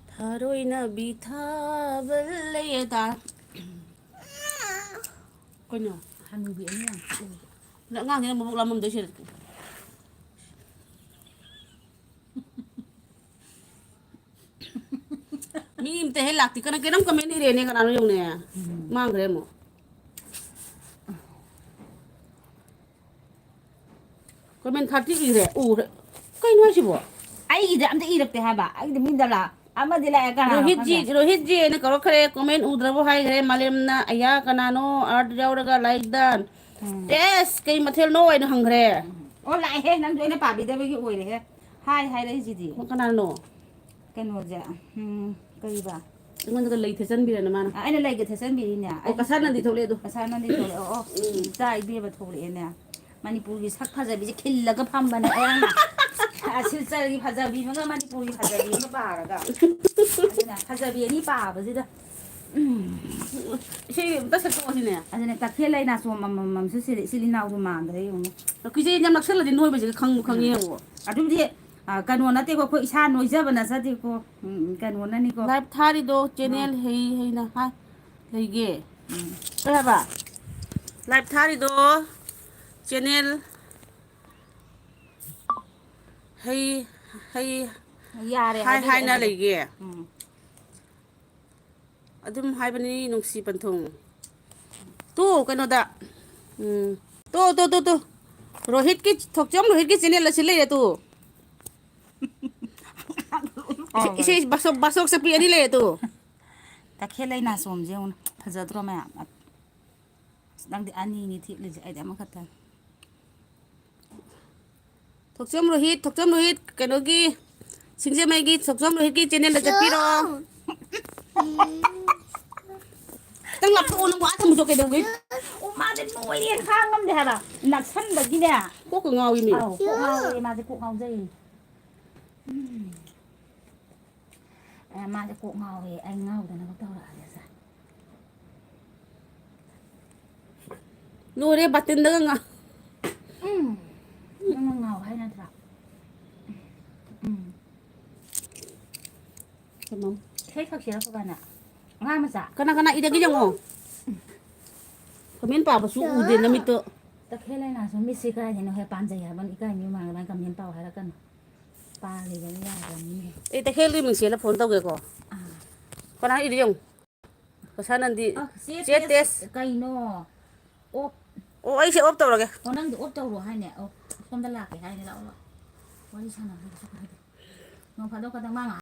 ꯊꯔꯣꯏꯅꯕꯤ ꯊꯥꯕ ꯂꯩꯌꯦ ꯇꯥ꯫ ꯀꯩꯅꯣ? ꯍꯅꯨꯕꯤ ꯑꯅꯤ ꯌꯥꯝ ꯆꯤꯛꯑꯦ꯫ ꯑꯉꯥꯡꯁꯤꯅ ꯃꯕꯨꯛ ꯂꯥꯝꯃꯝꯗꯣꯏꯁꯦ꯫ ꯃꯤ ꯑꯝꯇ ꯍꯦꯛ ꯂꯥꯛꯇꯦ꯫ ꯀꯅꯥ ꯀꯩꯅꯣꯝ comment ꯏꯔꯦꯅꯦ꯫ ꯀꯅꯥꯅꯣ ꯌꯦꯡꯉꯨꯅꯦ꯫ ꯎꯝ꯫ ꯃꯥꯡꯈ꯭ꯔꯦ ꯑꯃꯨꯛ꯫ ꯀꯃꯦꯟ ꯊꯥꯔꯇꯤ ꯏꯈ꯭ꯔꯦ, ꯎꯈ꯭ꯔꯦ꯫ ꯀꯩꯅꯣ ꯍꯥꯏꯁꯤꯕꯣ? ꯑꯩꯒꯤꯗꯤ ꯑꯃꯇ ꯏꯔꯛꯇꯦ ꯍꯥꯏꯕ꯫ ꯑꯩꯒꯤꯗꯤ ꯃꯤꯗ ꯂꯥ-, ꯑꯃꯗꯤ ꯂꯥꯛꯑꯦ, ꯀꯅꯥꯅꯣ ꯔꯣꯍꯤꯠꯖꯤ, ꯈꯪꯗꯦ꯫ ꯔꯣꯍꯤꯠꯖꯤ ꯍꯥꯏꯅ ꯀꯧꯔꯛꯈ꯭ꯔꯦ꯫ ꯀꯣꯃꯦꯟ ꯎꯗ꯭ꯔꯕꯣ ꯍꯥꯏꯈ꯭ꯔꯦ꯫ ꯃꯥꯂꯦꯝꯅ ꯑꯌꯥ ꯀꯅꯥꯅꯣ ꯑꯥꯔꯠ ꯌꯥꯎꯔꯒ ꯂꯥꯏꯛ ꯗꯟ꯫ ꯎꯝ꯫ ꯑꯦꯁ, ꯀꯩ ꯃꯊꯦꯜꯅꯣ ꯍꯥꯏꯅ ꯍꯪꯈ꯭ꯔꯦ꯫ ꯑꯣ, ꯂꯥꯛꯑꯦꯍꯦ, ꯅꯪꯁꯨ ꯑꯩꯅ ꯄꯥꯕꯤꯗꯕꯒꯤ ꯑꯣꯏꯔꯦꯍꯦ꯫ ꯍꯥꯏ ꯍꯥꯏꯔꯛꯏꯁꯤꯗꯤ꯫ ꯑꯣ, ꯀꯅꯥꯅꯣ? ꯀꯩꯅꯣꯁꯦ, ꯎꯝ, ꯀꯔꯤꯕ? ꯑꯩꯉꯣꯟꯗꯒ ꯂꯩ ꯊꯦꯠꯆꯟꯕꯤꯔꯦꯅ ꯃꯥꯅ꯫ ꯑ, ꯑꯩꯅ ꯂꯩꯒ ꯊꯦꯠꯆꯟꯕꯤꯔꯤꯅꯦ꯫ ꯑꯣ, ꯑꯩ ꯀꯁꯥꯔ ꯅꯟꯗꯤ ꯊꯣꯛꯂꯛꯑꯦ ꯑꯗꯣ꯫ ꯀꯁꯥꯔ ꯅꯟꯗꯤ ꯊꯣꯛꯂꯛꯑꯦ꯫ ꯑꯣ, ꯑꯣ, ꯎꯝ꯫ ꯏꯆꯥ ꯏꯕꯦꯝꯃ ꯊꯣꯛꯂꯛꯑꯦꯅꯦ꯫ ꯃꯅꯤꯄꯨꯔꯒꯤ ꯁꯛ ꯐꯖꯕꯤꯁꯦ ꯈꯤꯜꯂꯒ ꯐꯝꯕꯅꯦ ꯑꯌꯥꯝꯕ꯫ ꯑ, ꯁꯤꯜꯆꯔꯒꯤ ꯐꯖꯕꯤ ꯑꯃꯒ ꯃꯅꯤꯄꯨꯔꯒꯤ ꯐꯖꯕꯤ ꯑꯃꯒ ꯄꯥꯔꯒ꯫ ꯑꯗꯨꯅ ꯐꯖꯕꯤ ꯑꯅꯤ ꯄꯥꯕꯁꯤꯗ꯫ ꯎꯝ꯫ ꯏꯁꯩ ꯑꯝꯇ ꯁꯛꯇꯣꯛꯑꯁꯤꯅꯦ꯫ ꯑꯗꯨꯅ ꯇꯈꯦꯜ ꯂꯩ ꯅꯥꯆꯣꯝ ꯑꯃꯃꯝꯁꯨ ꯁꯤꯗ ꯏꯆꯤꯜ ꯏꯅꯥꯎꯗꯣ ꯃꯥꯟꯗ꯭ꯔꯦ ꯌꯦꯡꯉꯨꯅꯦ꯫ ꯀꯤꯖꯩ, ꯌꯥꯝ ꯅꯛꯁꯜꯂꯗꯤ ꯅꯣꯏꯕꯁꯤꯒ ꯈꯪꯕꯨ ꯈꯪꯉꯦ ꯌꯦꯡꯉꯣ꯫ ꯑꯗꯨꯕꯨꯗꯤ, ꯑ, ꯀꯩꯅꯣ ꯅꯠꯇꯦꯀꯣ, ꯑꯩꯈꯣꯏ ꯏꯁꯥ ꯅꯣꯏꯖꯕ ꯅꯠꯆꯗꯦꯀꯣ꯫ ꯎꯝ, ꯀꯩꯅꯣꯅꯅꯤꯀꯣ꯫ ꯂꯥꯏꯚ ꯊꯥꯔꯤꯗꯣ ꯆꯦꯅꯦꯜ ꯃꯥ- ꯍꯩ ꯍꯩꯅ ꯍꯥꯏ ꯂꯩꯒꯦ꯫ ꯎꯝ꯫ ꯀꯩ ꯍꯥꯏꯕ? ꯂꯥꯏꯚ ꯊꯥꯔꯤꯗꯣ ꯆꯦꯅꯦꯜ ꯍꯩ, ꯍꯩ ꯌꯥꯔꯦ, ꯍꯥꯏ ꯍꯥꯏꯕꯤꯔꯛꯑꯦ ꯍꯥꯏꯅ ꯍꯥꯏꯕ꯫ ꯂꯩꯒꯦ꯫ ꯎꯝ꯫ ꯑꯗꯨꯝ ꯍꯥꯏꯕꯅꯤ ꯅꯨꯡꯁꯤ ꯄꯟꯊꯨꯡ꯫ ꯇꯨ, ꯀꯩꯅꯣꯗ꯫ ꯎꯝ꯫ Two, two, two, two. ꯔꯣꯍꯤꯠꯀꯤ, ꯊꯣꯛꯆꯣꯝ ꯔꯣꯍꯤꯠꯀꯤ ꯆꯦꯅꯦꯜ ꯑꯁꯤ ꯂꯩꯔꯦ ꯇꯨ꯫ ꯏꯁꯩ ꯕꯥꯁꯣꯛ, ꯕꯥꯁꯣꯛ ꯆꯠꯄꯤ ꯑꯅꯤ ꯂꯩꯔꯦ ꯇꯨ꯫ ꯇꯈꯦꯜ ꯂꯩ ꯅꯥꯆꯣꯝꯁꯦ ꯌꯦꯡꯉꯨꯅꯦ꯫ ꯐꯖꯗ꯭ꯔꯣ ꯃꯌꯥꯝ? ꯑꯁ, ꯅꯪꯗꯤ ꯑꯅꯤꯅꯤ ꯊꯦꯠꯂꯤꯁꯦ, ꯑꯩꯗꯤ ꯑꯃꯈꯛꯇꯅꯤ꯫ ꯊꯣꯛꯆꯣꯝ ꯔꯣꯍꯤꯠ, ꯊꯣꯛꯆꯣꯝ ꯔꯣꯍꯤꯠ, ꯀꯩꯅꯣꯒꯤ, ꯁꯤꯡꯖꯃꯩꯒꯤ ꯊꯣꯛꯆꯣꯝ ꯔꯣꯍꯤꯠꯀꯤ ꯆꯦꯅꯦꯜꯗ ꯆꯠꯄꯤꯔꯣ꯫ ꯈꯤꯇꯪ ꯂꯥꯞꯊꯣꯛꯑꯣ, ꯅꯪ ꯋꯥ ꯊꯝꯃꯨꯆꯣ ꯀꯩꯗꯧꯒꯦ? ꯑꯣ, ꯃꯥꯁꯦ ꯅꯣꯏꯔꯦ, ꯈꯥꯡ ꯉꯝꯗꯦ ꯍꯥꯏꯕ꯫ ꯅꯛꯁꯟꯕꯒꯤꯅꯦ꯫ ꯀꯣꯛꯀ ꯉꯥꯎꯏ ꯃꯤ꯫ ꯑꯧ, ꯀꯣꯛ ꯉꯥꯎꯔꯦ, ꯃꯥꯁꯦ ꯀꯣꯛ ꯉꯥꯎꯖꯩ꯫ ꯎꯝ꯫ ꯑꯦ, ꯃꯥꯁꯦ ꯀꯣꯛ ꯉꯥꯎꯋꯦ, ꯑꯩ ꯉꯥꯎꯗꯅꯕ ꯇꯧꯔꯛꯑꯒꯦꯁꯦ꯫ ꯂꯣꯏꯔꯦ, ꯕꯥꯇꯤꯟꯗꯒ ꯉꯥ-, ꯎꯝ꯫ ꯅꯪꯅ ꯉꯥꯎ ꯍꯥꯏ ꯅꯠꯇ꯭ꯔꯥ? ꯎꯝ꯫ ꯀꯩꯅꯣ? ꯏꯁꯩ ꯁꯛꯁꯤꯔ ꯐꯕꯅ? ꯑꯉꯥꯡ ꯃꯆꯥ? ꯀꯅꯥ ꯀꯅꯥ ꯏꯔꯒꯦ ꯌꯦꯡꯉꯣ꯫ ꯀꯃꯦꯟ ꯄꯥꯕꯁꯨ ꯎꯗꯦ ꯅꯃꯤꯠꯇꯣ꯫ ꯇꯈꯦꯜ ꯂꯩꯅꯥꯁꯨ ꯃꯤꯠꯁꯤ ꯀꯥꯏꯗꯩꯅꯣ ꯍꯦꯛ ꯄꯥꯟꯖꯩ ꯍꯥꯏꯕ, ꯏꯀꯥꯏ ꯃꯤ ꯃꯥꯡꯗ ꯀꯃꯦꯟ ꯄꯥꯎ ꯍꯥꯏꯔꯛꯀꯅꯨ꯫ ꯄꯥꯜꯂꯤꯕꯅꯤ ꯌꯥꯗꯕꯅꯤꯅꯦ꯫ ꯑꯩ ꯇꯈꯦꯜꯒꯤ ꯃꯤꯡꯁꯦꯜꯗ ꯐꯣꯟ ꯇꯧꯒꯦꯀꯣ꯫ ꯑꯥ꯫ ꯀꯅꯥ ꯏꯔꯤ ꯌꯦꯡꯉꯨ꯫ ꯀꯁꯥꯅꯟꯗꯤ꯫ ꯑ, ꯆꯦ ꯆꯦ ꯇꯦꯁ ꯇꯦꯁ꯫ ꯀꯩꯅꯣ? ꯑꯣꯞ꯫ ꯑꯣ, ꯑꯩꯁꯦ ꯑꯣꯞ ꯇꯧꯔꯒꯦ꯫ ꯑꯣ, ꯅꯪꯗꯤ ꯑꯣꯞ ꯇꯧꯔꯣ ꯍꯥꯏꯅꯦ꯫ ꯑꯣ꯫ ꯁꯣꯝꯗ ꯂꯥꯛꯀꯦ ꯍꯥꯏꯅꯤ, ꯂꯥꯛꯑꯣ, ꯂꯥꯛꯑꯣ꯫ ꯋꯥꯔꯤ ꯁꯥꯟꯅꯕꯗꯁꯨ ꯀꯥꯏꯗꯦ꯫ ꯅꯣꯡ ꯐꯥꯗꯣꯛ ꯈꯛꯇꯪ ꯃꯥ ꯉꯥꯏꯍꯥꯛ